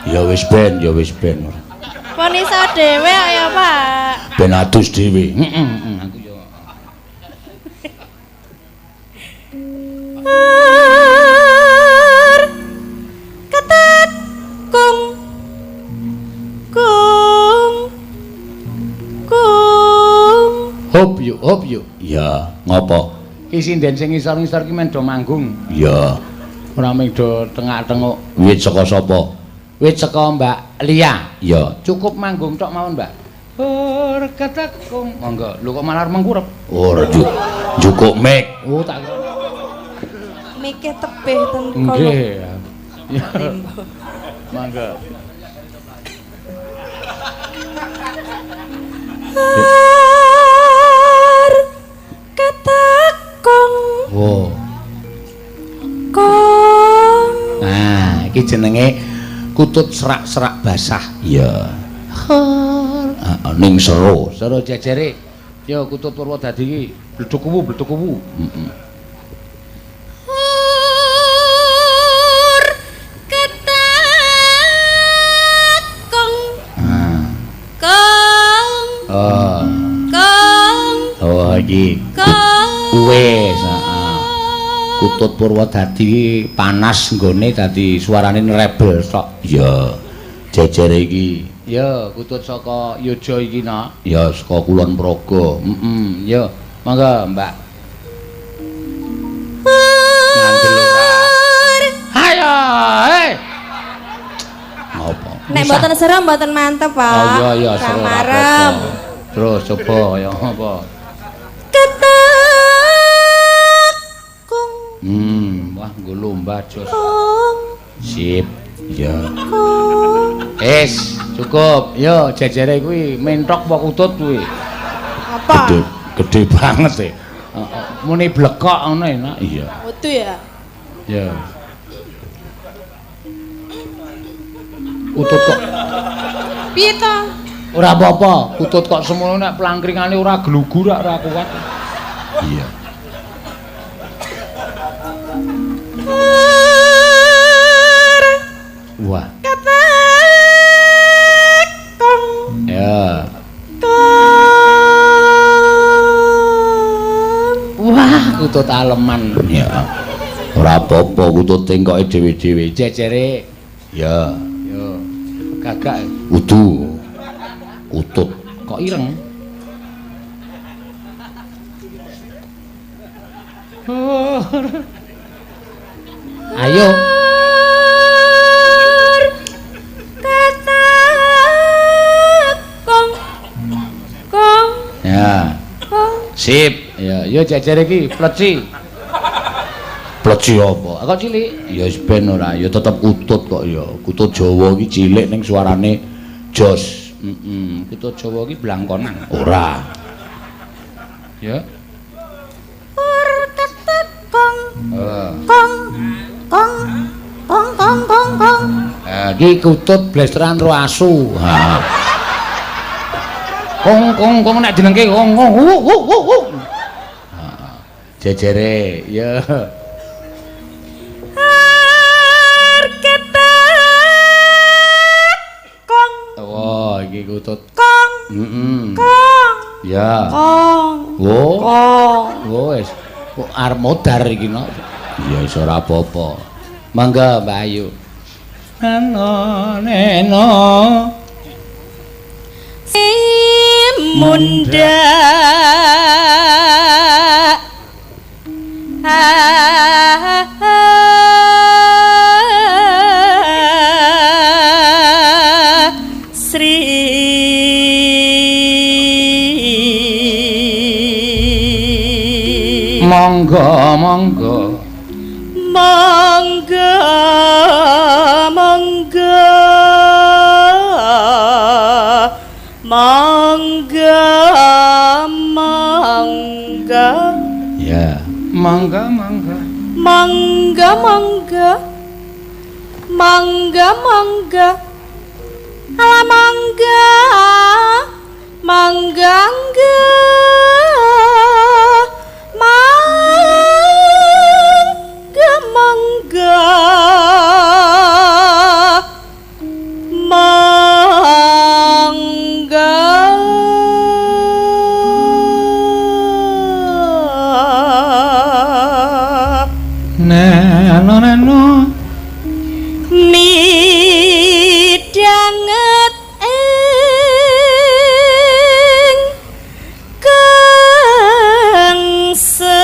Ya wis ben, ya wis ben. Pon iso dhewe ya, Pak. Ben adus dhewe. Heeh, aku yo. Ketekung kung kung. Hop yuk, hop yuk. Iya, ngopo? Ki sinden sing ngisor-ngisor ki men do manggung. Iya. Ora mung do tengak-tenguk. Wit saka sapa? Wit saka Mbak Lia. Iya. Cukup manggung tok mawon, Mbak. Ur ketekung. Monggo. Lho kok malah mengkurep? Ora njukuk mik. Oh, tak kira. Mike tebih ten kono. Nggih. Mangga. Ketekung. Wo. Kong. Nah, iki jenenge kutut serak-serak basah. Iya. Heeh, ning sero. Sero jejere. Yo kutut Purwodadi iki bleduk kuwu, bleduk kuwu. Heeh. Hur ketekung. Ah. Kong. Oh. Kong. Oh, iki. Kong. Wis, heeh. Kutut Purwodadi panas nggone dadi suarane nrebel tok. Iya. Jejere iki. Ya, kutut saka Yojo iki, Nak. Ya, saka Kulon Progo. Heeh, ya. Monggo, Mbak. Ngandel ora. Hayo, hei. Ngopo? Nek mboten serem mboten mantep, Pak. Oh iya iya, seru ora apa-apa. Terus coba ya apa? Ketekung. Wah nggo lomba jos. Sip. Ya. Es, cukup. Yo jejere kuwi mentok apa kutut kuwi? Apa? Gede, gede banget e. Heeh. Muni blekok ngono enak. Iya. Metu ya. Ya. Kutut kok piye to? Ora apa-apa, kutut kok semono nek plangkringane ora glugu rak ora kuat. Iya. Wah. Ketekung. Ya. Kong. Wah, kutut aleman. Ya. Ora apa-apa kutut tengkoke dhewe-dhewe. Jejere. Ya. Yo. Gagak. Udu. Kutut kok ireng. Ayo. Kong. Kong. Ya. Kong. Sip. Ya, yo jejer iki pleci. Pleci apa? Kok cilik? Ya wis ben ora, ya tetep kutut kok ya. Kutut Jawa iki cilik ning suarane jos. Heeh, kutut Jawa iki blangkonan. Ora. Ya. Ur ketekong. Heeh. Kong. Kong. Kong kong kong kong. Iki kutut blesteran ro asu. Ha. Kong kong kong nek dinengke kong kong hu hu hu hu. Ha. Jejere, ya. Ur ketekong. Wah, iki kutut. Kong. Heeh. Kong. Ya. Kong. Wo. Kong. Wo wis. Kok arep modar iki no. Ya wis ora apa-apa. Mangga Mbak Ayu. Neno neno. Munda Sri Monggo monggo. Monggo monggo monggo monggo. Ya. Monggo monggo. Monggo monggo. Monggo monggo. Ala monggo. Monggo monggo. Monggo monggo. Monggo. Neno neno. Midhanget ing kangse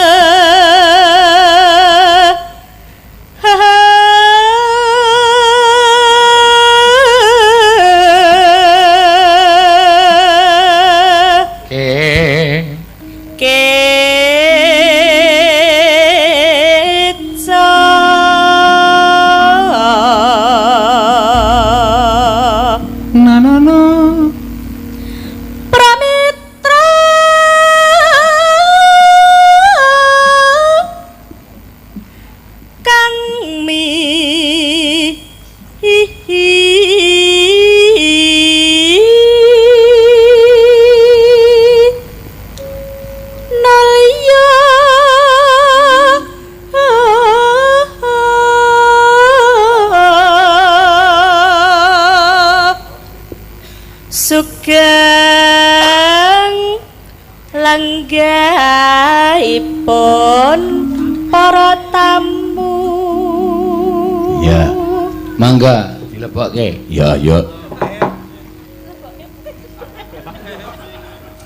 Ke. Keca Nano no. Pramitra kang mi nalya sugeng lenggahipun para tamu. Ya. Mangga dilebokke. Ya, ya.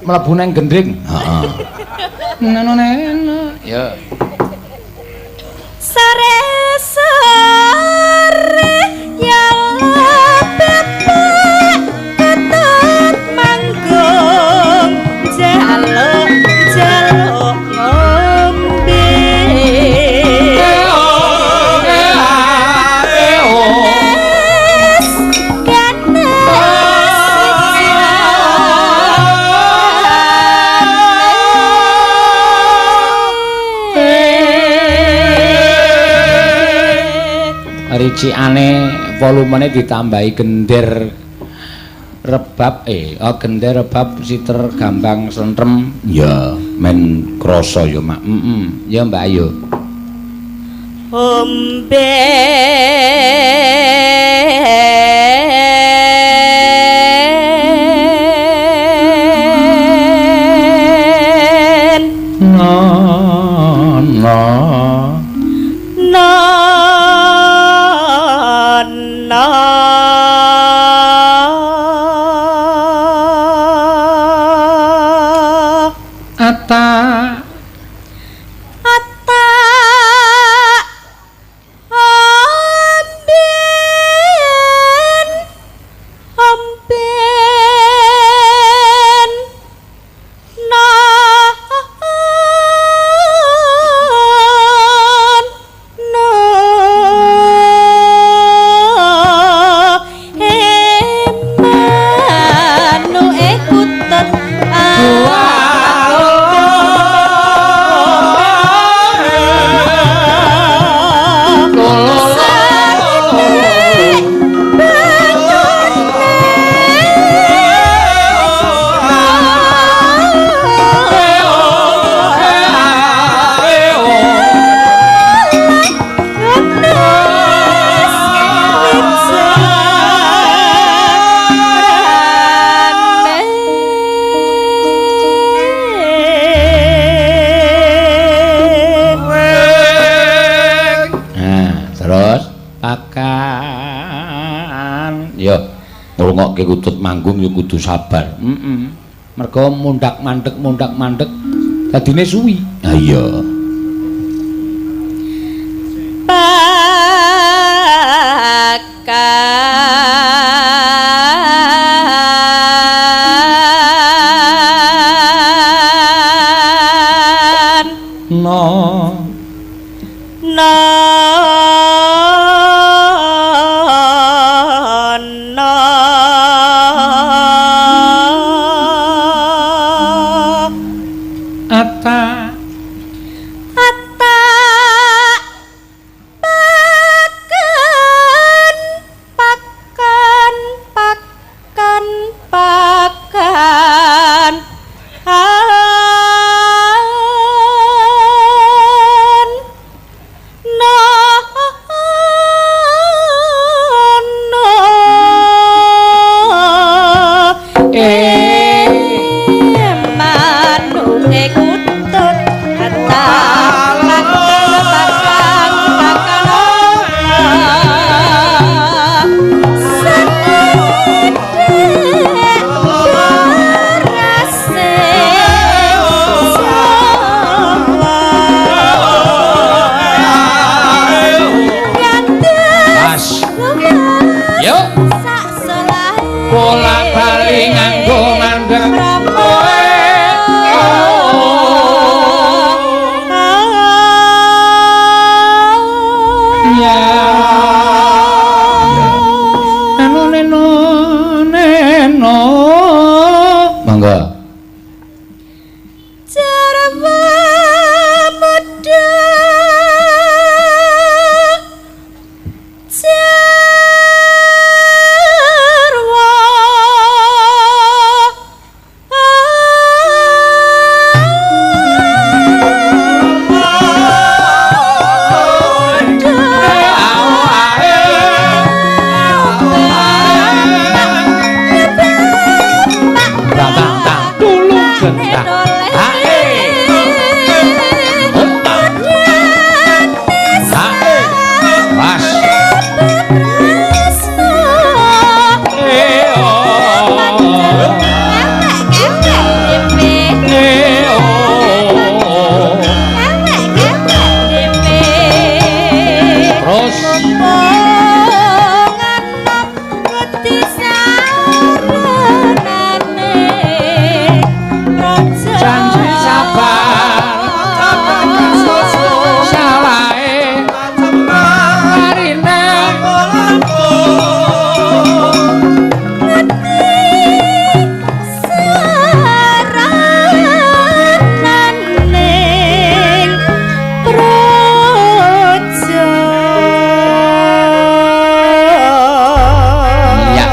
Mlebu nang gendring. Heeh. Neno neno. Ya. Sore sore ya bebek ketut manggung jaluk jaluk ngombe. Es ganes. Ricikane volumene ditambahi gender rebab gender rebab siter gambang sentrem. Ya men krasa ya Mak. Heeh. Ya Mbak Ayu. Ombe No no. No no. Ata Ata. Oh. Ngrungokke kutut manggung ya kudu sabar. Heeh. Mergo mundak mandek dadine suwi. Ha iya. Pakan No. No no Ata ata pakan pakan pakan pakan an no no manuke kutut ata pakan pakan pakan senedek berase Jawa Pas. Yo. sak selae Bola-bali nganggo mandek. Ya. Neno neno neno. Mangga. Jarwa muda jarwa Tang tang tang tulung gendang. Hae. Hoppa. Hae. Pas. Eh oh. Eh oh. Terus. Janji sabar. Salahe marine. Ya,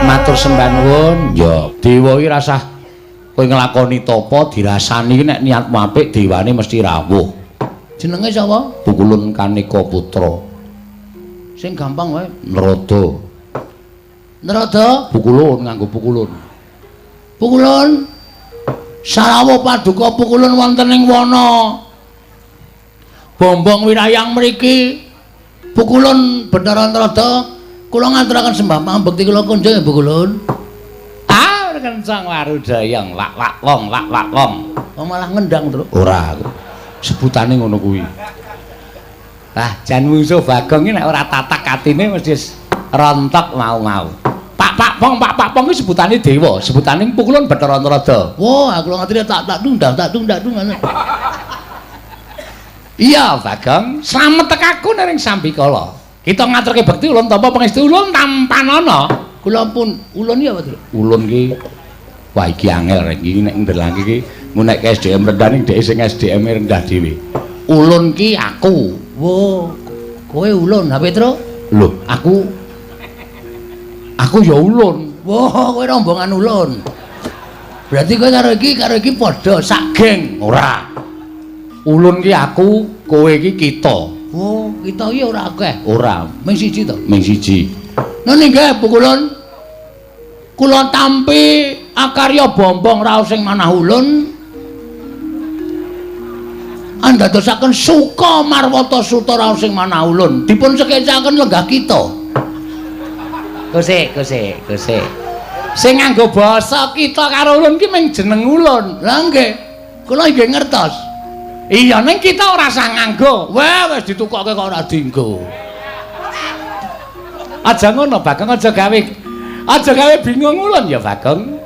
matur sembah nuwun. Ya, dewa iki rasah kowe nglakoni tapa dirasani iki nek niatmu apik dewane mesti rawuh. Jenenge sapa? Pukulun Kaneka Putra. Sing gampang wae, Narada. Narada, pukulun nganggo pukulun. Pukulun. Sarawuh paduka pukulun wonten ing wana. Bombong wirayang mriki. Pukulun Bathara Narada, kula ngaturaken sembah pambekti kula kunjung ya Pukulun. Ah, kencang warudayang lak lak wong lak lak wong. Oh malah ngendang, Truk. Ora aku. Sebutane ngono kuwi. Ah, jan mungsuh Bagong iki nek ora tatak atine mesti rontok mau-mau. Pak pak pong pak pak pong iki sebutane dewa, sebutane pukulun Bathara Narada. Wah, aku ngerti tak tak dung tak dung tak dung. Iya, Bagong, slamet tekaku ning sambikala. Kita ngaturke bekti ulun tampa pangestu ulun tampanana. Kula pun ulun iki apa, Truk? Ulun ki wah iki angel rek iki nek ndelangke iki ngunekke SDM rendah ning dhek sing SDM -e rendah dhewe. Ulun ki aku. Wo, kowe ulun, ha Petro? Lho, aku ya ulun. Wah, kowe rombongan ulun. Berarti kowe karo iki padha sak geng. Ora. Ulun ki aku, kowe iki kita. Oh, kita iki ora akeh. Ora, ming siji to. Ming siji. Nun inggih Pukulun. Kula tampi akarya bombong raos sing manah ulun. Andadosaken suka marwata suta raos sing manah ulun. Dipun sekecaken lenggah kita. Gosek, gosek, gosek. Sing nganggo basa kita karo ulun ki mung jeneng ulun. Lah nggih. Kula nggih ngertos. Iya, ning kita ora usah nganggo. Wah, wis ditukokke kok ora dienggo. Aja ngono, Bagong, aja gawe bingung ulun ya, Bagong.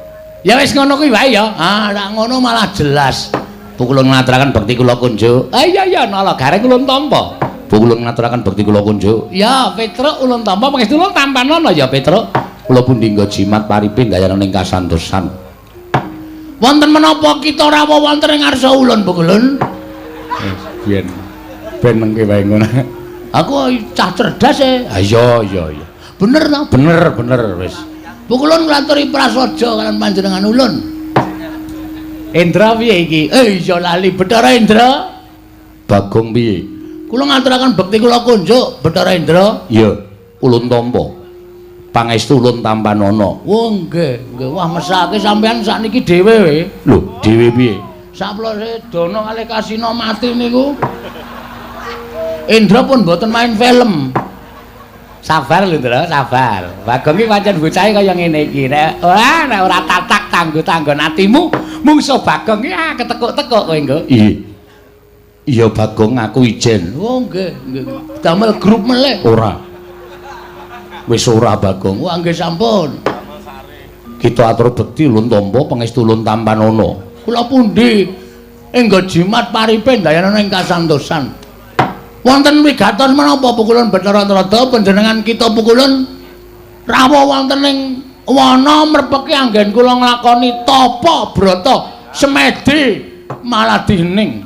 Ya wis ngono kuwi wae ya. Ah, nek ngono malah jelas. Pukulun ngaturaken bekti kula kunjuk. Ah iya iya, nala gareng ulun tampa. Pukulun ngaturaken bekti kula kunjuk. Ya, Petruk ulun tampa, pangestu ulun tampanana ya, Petruk. Kula pundi nggo jimat paripe gayana ning kasantosan. Wonten menapa kita rawuh wonten ing ngarsa ulun, Pukulun? Biyen ben mengke wae ngono. Aku cah cerdas e. Ah iya iya iya. Bener to? Bener bener wis. Pukulun nglaturi prasaja kalian panjenengan ulun. Indra piye iki? Eh iya lali Bathara Indra. Bagong piye? Kula ngaturaken bekti kula kunjuk Bathara Indra. Iya, ulun tampa. Pangestu ulun tampanana. Oh nggih, nggih. Wah mesake sampean sakniki dhewe we. Lho, dhewe piye? Saplose Dana kalih Kasina mati niku. Indra pun mboten main film. Sabar lho, Ndra, sabar. Bagong iki pancen bocahe kaya ngene iki. Nek ora nek ora tatak tanggo-tanggon atimu, mungsuh Bagong iki ah ketekuk-tekuk kowe engko. Iya. Iya Bagong aku ijen. Oh nggih, nggih. Damel grup melih. Ora. Wis ora Bagong. Wah nggih sampun. Kita atur bekti ulun tampa pangestu ulun tampanana. Kula pundi enggo jimat paripe ndayana ing kasantosan. Wonten wigatos menapa Pukulun Bathara Narada panjenengan kita Pukulun rawuh wonten ing wana mrepeki anggen kula nglakoni tapa brata semedi malah dihening.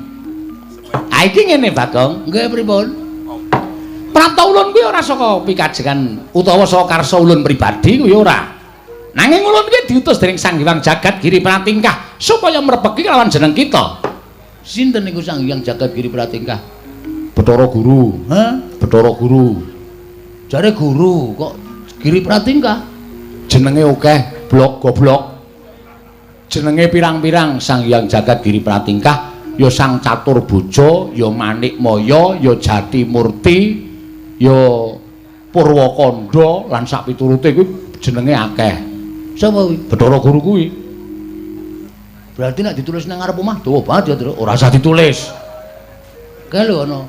Ah iki ngene Bagong. Nggih pripun? Prapta ulun kuwi ora saka pikajengan utawa saka karsa ulun pribadi kuwi ora. Nanging ulun kuwi diutus dening Sang Hyang Jagat Giri Pratingkah supaya mrepeki kelawan jeneng kita. Sinten niku Sang Hyang Jagat Giri Pratingkah? Bathara Guru. Hah? Bathara Guru. Jare guru kok Giri Pratingkah? Jenenge akeh, blok goblok. Jenenge pirang-pirang Sang Hyang Jagat Giri Pratingkah ya Sang Catur Bojo, ya Manik Maya, ya Jati Murti, ya Purwakanda lan sak piturute kuwi jenenge akeh. Sapa kuwi? Bathara Guru kuwi. Berarti nek ditulis nang ngarep omah dawa banget ya, Tru. Ora usah ditulis. Kae lho ana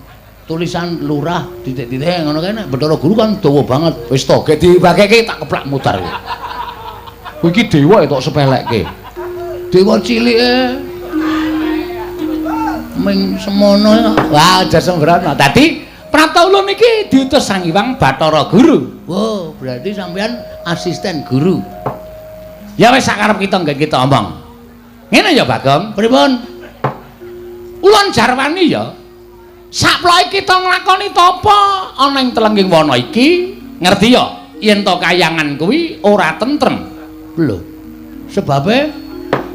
tulisan lurah titik-titik ngono kae nek Bathara Guru kan dawa banget. Wis to, gek dibageke tak keplak mutar kowe. Kowe iki dewa ya tok sepelekke. Dewa cilike ming semono. Wah, aja sembrono. Dadi prapta ulun iki diutus Sang Hyang Bathara Guru. Wow, berarti sampean asisten guru. Ya wis sakarep kita nggen kita omong. Ngene ya, Bagong. Pripun? Ulun jarwani ya. Saploke kita nglakoni tapa ana ing telengging wana iki, ngerti ya? Yen to kayangan kuwi ora tentrem. Lho. Sebabe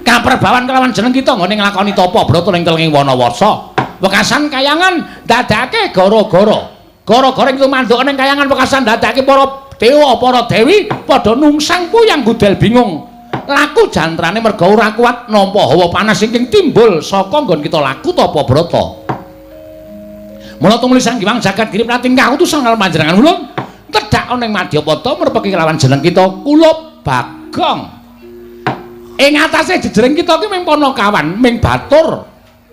kaperbawan kelawan jeneng kita nggone nglakoni tapa brata ning telengging wana warsa. Wekasan kayangan dadake gara-gara. Gara-gara ing tumanduk ning kayangan wekasan dadake para dewa, para dewi padha nungsang puyang gudel bingung. Laku jantrane merga ora kuat nampa hawa panas ingkang timbul saka nggon kita laku tapa brata. Mula tumuli Sang Hyang Jagat Giri Pratingkah utusan karo panjenengan ulun tedhak ana ing Madyapada mrepeki kelawan jeneng kita kula Bagong. Ing atase jejering kita ki ming panakawan, ming batur,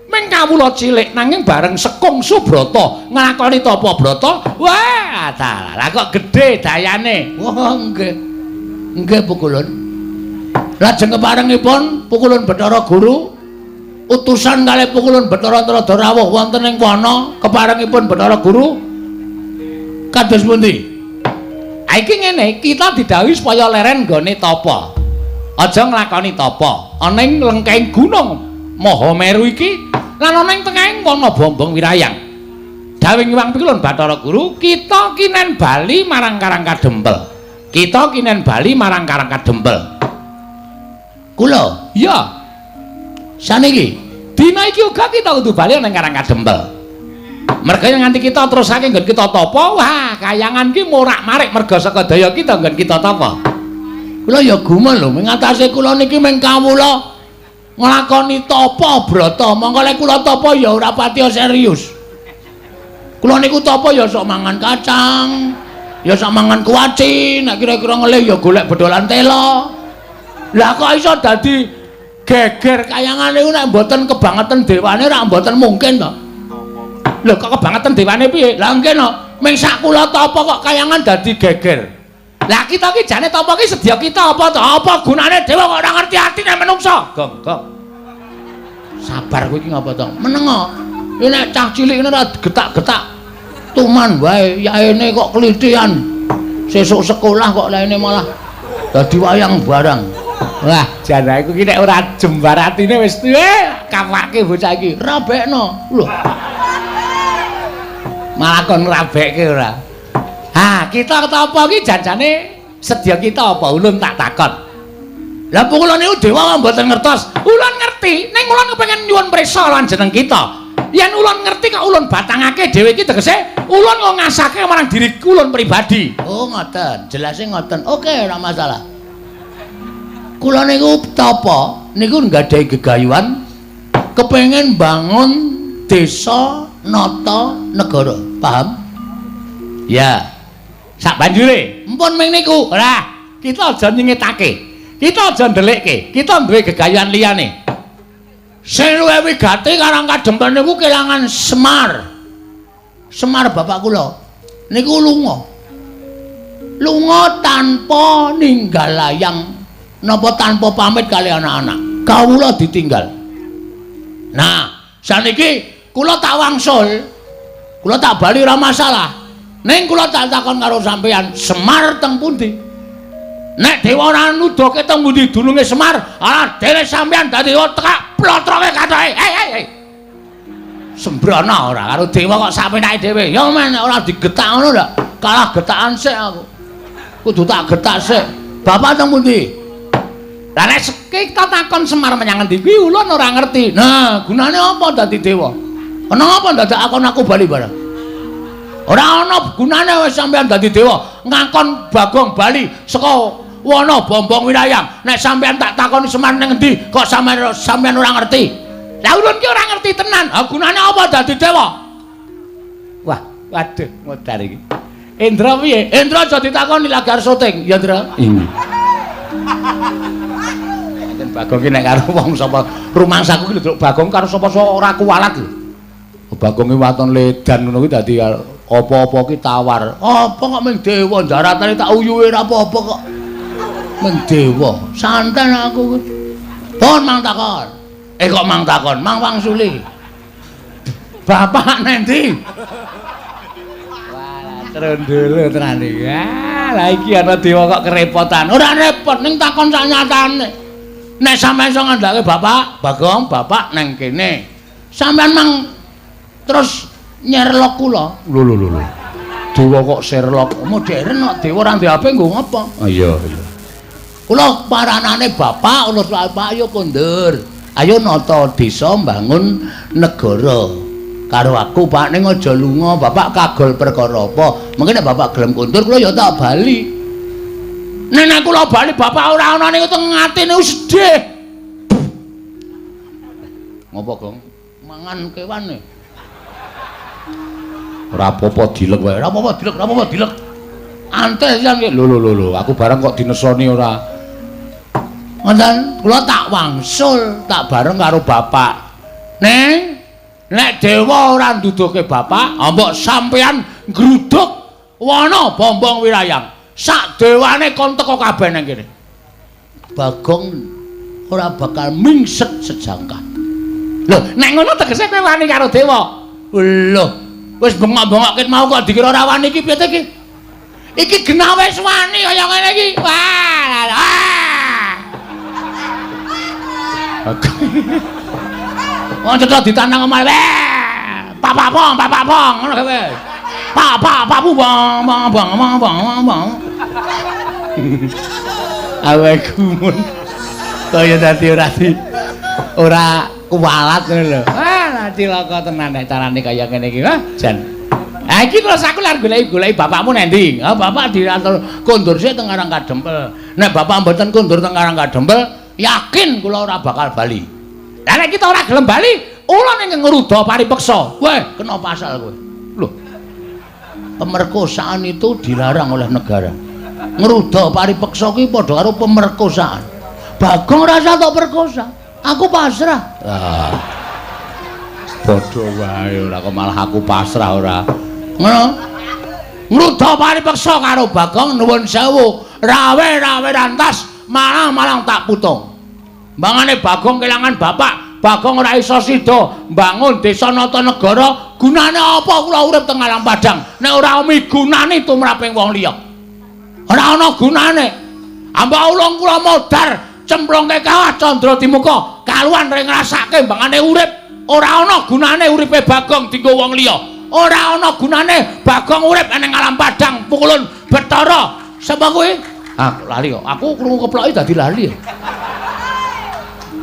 ming kawula cilik nanging bareng sekung subrata nglakoni tapa brata, wah dalah kok gedhe dayane. Wah nggih. Nggih Pukulun. Lajeng keparengipun Pukulun Bathara Guru utusan kalih Pukulun Bathara Narada rawuh wonten ing wana keparengipun Bathara Guru kados pundi? Ha iki ngene, kita didhawuhi supaya leren nggone tapa. Aja nglakoni tapa. Ana ing lengkeng gunung Mahameru iki lan ana ing tengahing wana Bombong Wirayang. Dawuh Hyang Pikulun Bathara Guru, kita kinen bali marang Karang Kadempel. Kita kinen bali marang Karang Kadempel. Kula? Iya. Saniki dina iki uga kita kudu bali nang Karang Kadempel. Merga yen nganti kita terusake nggon kita tapa, wah kayangan ki morak-marik merga saka daya kita nggon kita tapa. Kula ya gumun lho, ming atase kula niki ming kawula nglakoni tapa brata. Mongko lek kula tapa ya ora patiya serius. Kula niku tapa ya sok mangan kacang, ya sok mangan kuaci, nek kira-kira ngelih ya golek bedolan tela. Lah kok iso dadi geger kayangan niku nek mboten kebangetan dewane ora mboten mungkin to. Lho kok kebangetan dewane piye? Lah nggih no, ming sak kula tapa kok kayangan dadi geger. Lah kita ki jane tapa ki sedya kita apa to? Apa gunane dewa kok ora ngerti atine menungsa? Gong, gong. Sabar kowe iki ngapa to? Menengo. Iki nek cah cilik ngene ora getak-getak. Tuman wae, yaene kok klithian. Sesuk sekolah kok laine malah dadi wayang barang. Wah, jan aku ki nek ora jembar atine wis kapake bocah iki. Rabekno. Lho. Malah kon ngrabekke ora. Ha, kita tapa ki janjane sedya kita apa ulun tak takon. Lah kula niku dewa mboten ngertos. Ulun ngerti, ning ulun kepengin nyuwun prisa lan jeneng kita. Yen ulun ngerti kok ulun batangake dhewe iki tegese ulun kok ngasake marang diri ulun pribadi. Oh, ngoten. Jelase ngoten. Oke, ora masalah. Kula niku tapa niku nggadahi gegayuhan kepengin bangun desa nata negara. Paham? Ya. Sak banjure, empun ming niku. Ora, kita aja nyingetake. Kita aja ndelikke. Kita duwe gegayuhan liyane. Sing luwih wigati Karang Kadempel niku kelangan Semar. Semar bapak kula niku lunga. Lunga tanpa ninggal layang napa tanpa pamit kali anak-anak. Kawula ditinggal. Nah, saniki kula tak wangsul. Kula tak bali ora masalah. Ning kula tak takon karo sampeyan, Semar teng pundi? Nek dewa ora nuduhke teng pundi dununge Semar, ala dene sampeyan dadi tekak plotroke kathoke. Hei hei hei. Sembrono ora karo dewa kok sakpenake dhewe. Ya men ora digetak ngono lho. Kalah getakan sik aku. Kudu tak getak sik. Bapak teng pundi? Lah nek kita takon Semar menyang ngendi kuwi ulun ora ngerti. Nah, gunane apa dadi dewa? Kenapa dadak akon aku bali barang? Ora ana gunane wis sampeyan dadi dewa, ngakon Bagong bali saka wana Bombong Wirayang. Nek sampeyan tak takoni Semar ning endi, kok sampeyan ora ngerti? Lah ulun ki ora ngerti tenan. Ha gunane apa dadi dewa? Wah, waduh modar iki. Indra piye? Indra aja ditakoni lagi arep syuting, ya Indra. Inggih. Enten Bagong ki nek karo wong sapa rumangsaku ki lho Bagong karo sapa-sapa ora kuwalat lho. Bagong ki waton ledan ngono kuwi dadi apa-apa ki tawar. Apa kok ming dewa jaratane tak uyuhe ora apa-apa kok. Ming dewa. Santen aku. Pun mang takon. Kok mang takon, mang wangsuli. Bapak nendi? Wah, trondolo tenan iki. Ah, lah iki ana dewa kok kerepotan. Ora repot ning takon sak nyatane. Nek sampeyan iso ngandhake bapak, Bagong, bapak neng kene. Sampeyan mang terus nyerlok kula. Lho lho lho. Dewa kok Sherlock. Modern kok dewa ora ndek HP nggo ngapa? Oh iya iya. Kula paranane bapak, kula bapak ayo kondur. Ayo nata desa mbangun negara. Karo aku Pak ning aja lunga, bapak kagol perkara apa? Mungkin nek bapak gelem kondur kula ya tak bali. Nek nek kula bali bapak ora ana niku teng atine sedih. Ngopo, Gong? Mangan kewan e. Ora apa-apa dilek wae. Ora apa-apa dilek, ora apa-apa dilek. Antes jan ki. Lho lho lho, aku bareng kok dinesoni ora. Ngoten, kula tak wangsul, tak bareng karo bapak. Neng, nek dewa ora nduduhke bapak, mbok sampeyan nggruduk wana Bombong Wirayang. Sak dewane kon teko kabeh nang kene. Bagong ora bakal mingset sejangkah. Lho, nek ngono tegese kowe wani karo dewa. Lho, wis bengok-bengok ket mau kok dikira ora wani iki piye ta iki? Iki genah wis wani kaya ngene iki. Wah. Wong cetha ditandang omahe. Pak pong, pak pong ngono kowe. Pak pak pak bu bang bang bang bang bang bang. Awe gumun. Kaya dadi ora kuwalat ngono lho. Ah, cilaka tenan nek carane kaya ngene iki. Wah, jan. Ha iki terus aku lak goleki-goleki bapakmu nang ndi? Ha bapak diatur kondur sik teng Karang Kadempel. Nek bapak mboten kondur teng Karang Kadempel, yakin kula ora bakal bali. Lah nek kita ora gelem bali, ulun ing ngruda paripeksa. Weh, kena pasal kowe. Lho. Pemerkosaan itu dilarang oleh negara. Ngruda paripeksa kuwi padha karo pemerkosaan. Bagong rasa tok perkosa. Aku pasrah. Ah. Padha wae ora kok malah aku pasrah ora. Ngono. Ngruda paripeksa karo Bagong nuwun sewu. Rawe-rawe rantas malang-malang tak putung. Mbangane Bagong kelangan bapak, Bagong ora iso sida mbangun desa Natanegara. Gunane apa kula urip teng alam padang nek ora migunani tumraping wong liya? Ora ana gunane. Ambak ulung kula modar cemplungke kawah candra dimuka kaluan ring ngrasake mbangane urip. Ora ana gunane uripe Bagong dienggo wong liya. Ora ana gunane Bagong urip ning alam padang pukulun Bathara. Sapa kuwi? Ah, lali kok. Aku krungu keploki dadi lali.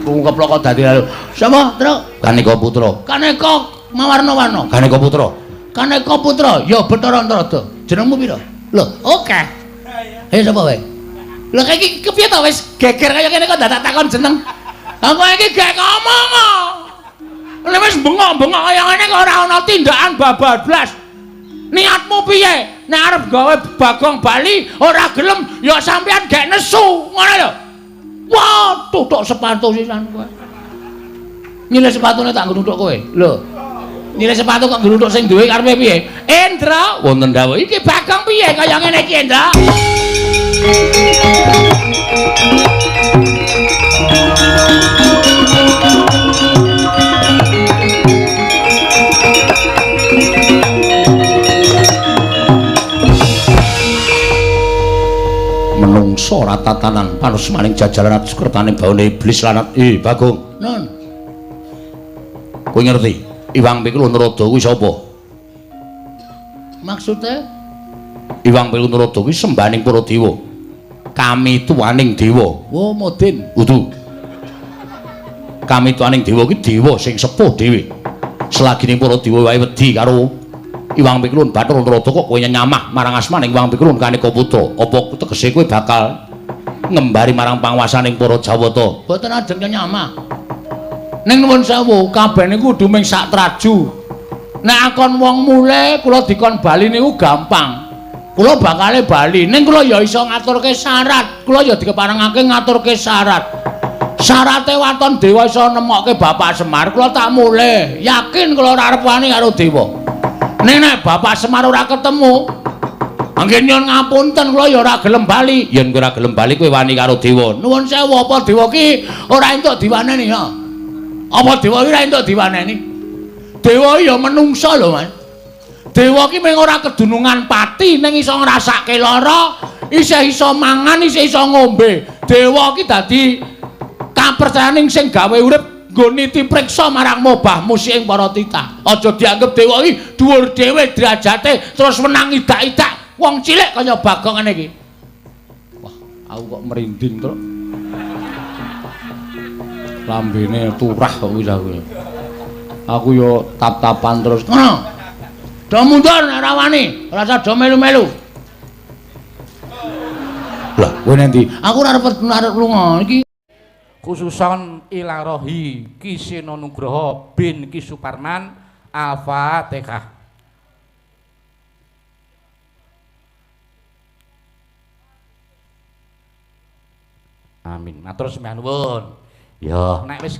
Krungu keplok kok dadi lali. Sapa, Truk? Kaneka Putra. Kaneka mawarna-warna. Kaneka Putra. Kaneka Putra, ya Bathara Antarada. Jenengmu pira? Lho, oke. Ayo sapa wae? Lho iki kepiye to wis geger kaya kene kok dadak takon jeneng. Aku iki gek ngomong kok. Nek wis bengok-bengok kaya ngene kok ora ana tindakan babablas. Niatmu piye? Nek arep gawe Bagong bali ora gelem ya sampean gek nesu, ngono lho. Wah, tutuk sepatu sisan kowe. Nyilih sepatune tak nggo nuthuk kowe. Lho. Nyilih sepatu kok nggo nuthuk sing duwe karepe piye? Endra, wonten dawuh. Iki Bagong piye kaya ngene iki, Endra? Menungso ora tatanan panusmaning jajaran sukertane baune iblis lanat. Bagong. Nun. Kowe ngerti Iwang Pikul Narada kuwi sapa? Maksude Iwang Pikul Narada kuwi sembahaning para dewa. Kami tuaning dewa. Oh, modin. Kudu. Kami tuaning dewa kuwi dewa sing sepuh dhewe. Selagine para dewa wae wedi karo Iwang Pikulun Bathara Narada kok kowe nyamah marang asmaning Iwang Pikulun Kaneka Putra. Apa tegese kowe bakal ngembari marang panguwasaning para Jawata? Mboten ajeng nyamah. Ning nuwun sewu, kabeh niku kudu ming sak traju. Nek akon wong mule kula dikon bali niku gampang. Kula bakale bali, ning kula ya iso ngaturke syarat. Kula ya dikeparengake ngaturke syarat. Syarate waton dewa iso nemokke Bapak Semar, kula tak mule. Yakin kula ora arep wani karo dewa. Ning nek Bapak Semar ora ketemu, anggen nyuwun ngapunten kula ya ora gelem bali. Yen kowe ora gelem bali kowe wani karo dewa. Nuwun sewu, apa dewa ki ora entuk diwaneni ya? Apa dewa ki ora entuk diwaneni? Dewa ya menungsa lho, Mas. Dewa ki mung ora kedunungan pati ning iso ngrasake lara, isih iso mangan, isih iso ngombe. Dewa ki dadi kapercayaning sing gawe urip nggo niti priksa marang mobah musik ing para titah. Aja dianggep dewa iki dhuwur dhewe derajate terus menang idak-idak wong cilik kaya Bagong ngene iki. Wah, aku kok merinding, Truk. Lambene turah kok wis aku. Aku yo tap-tapan terus. Ngono. Do mundur nek ora wani, ora usah do melu-melu. Lah, kowe nanti aku ora arep lunga iki. Khususon ilarohi Ki Seno Nugroho bin Ki Suparman. Al-Fatihah. Amin. Matur sembah nuwun. Ya, nek wis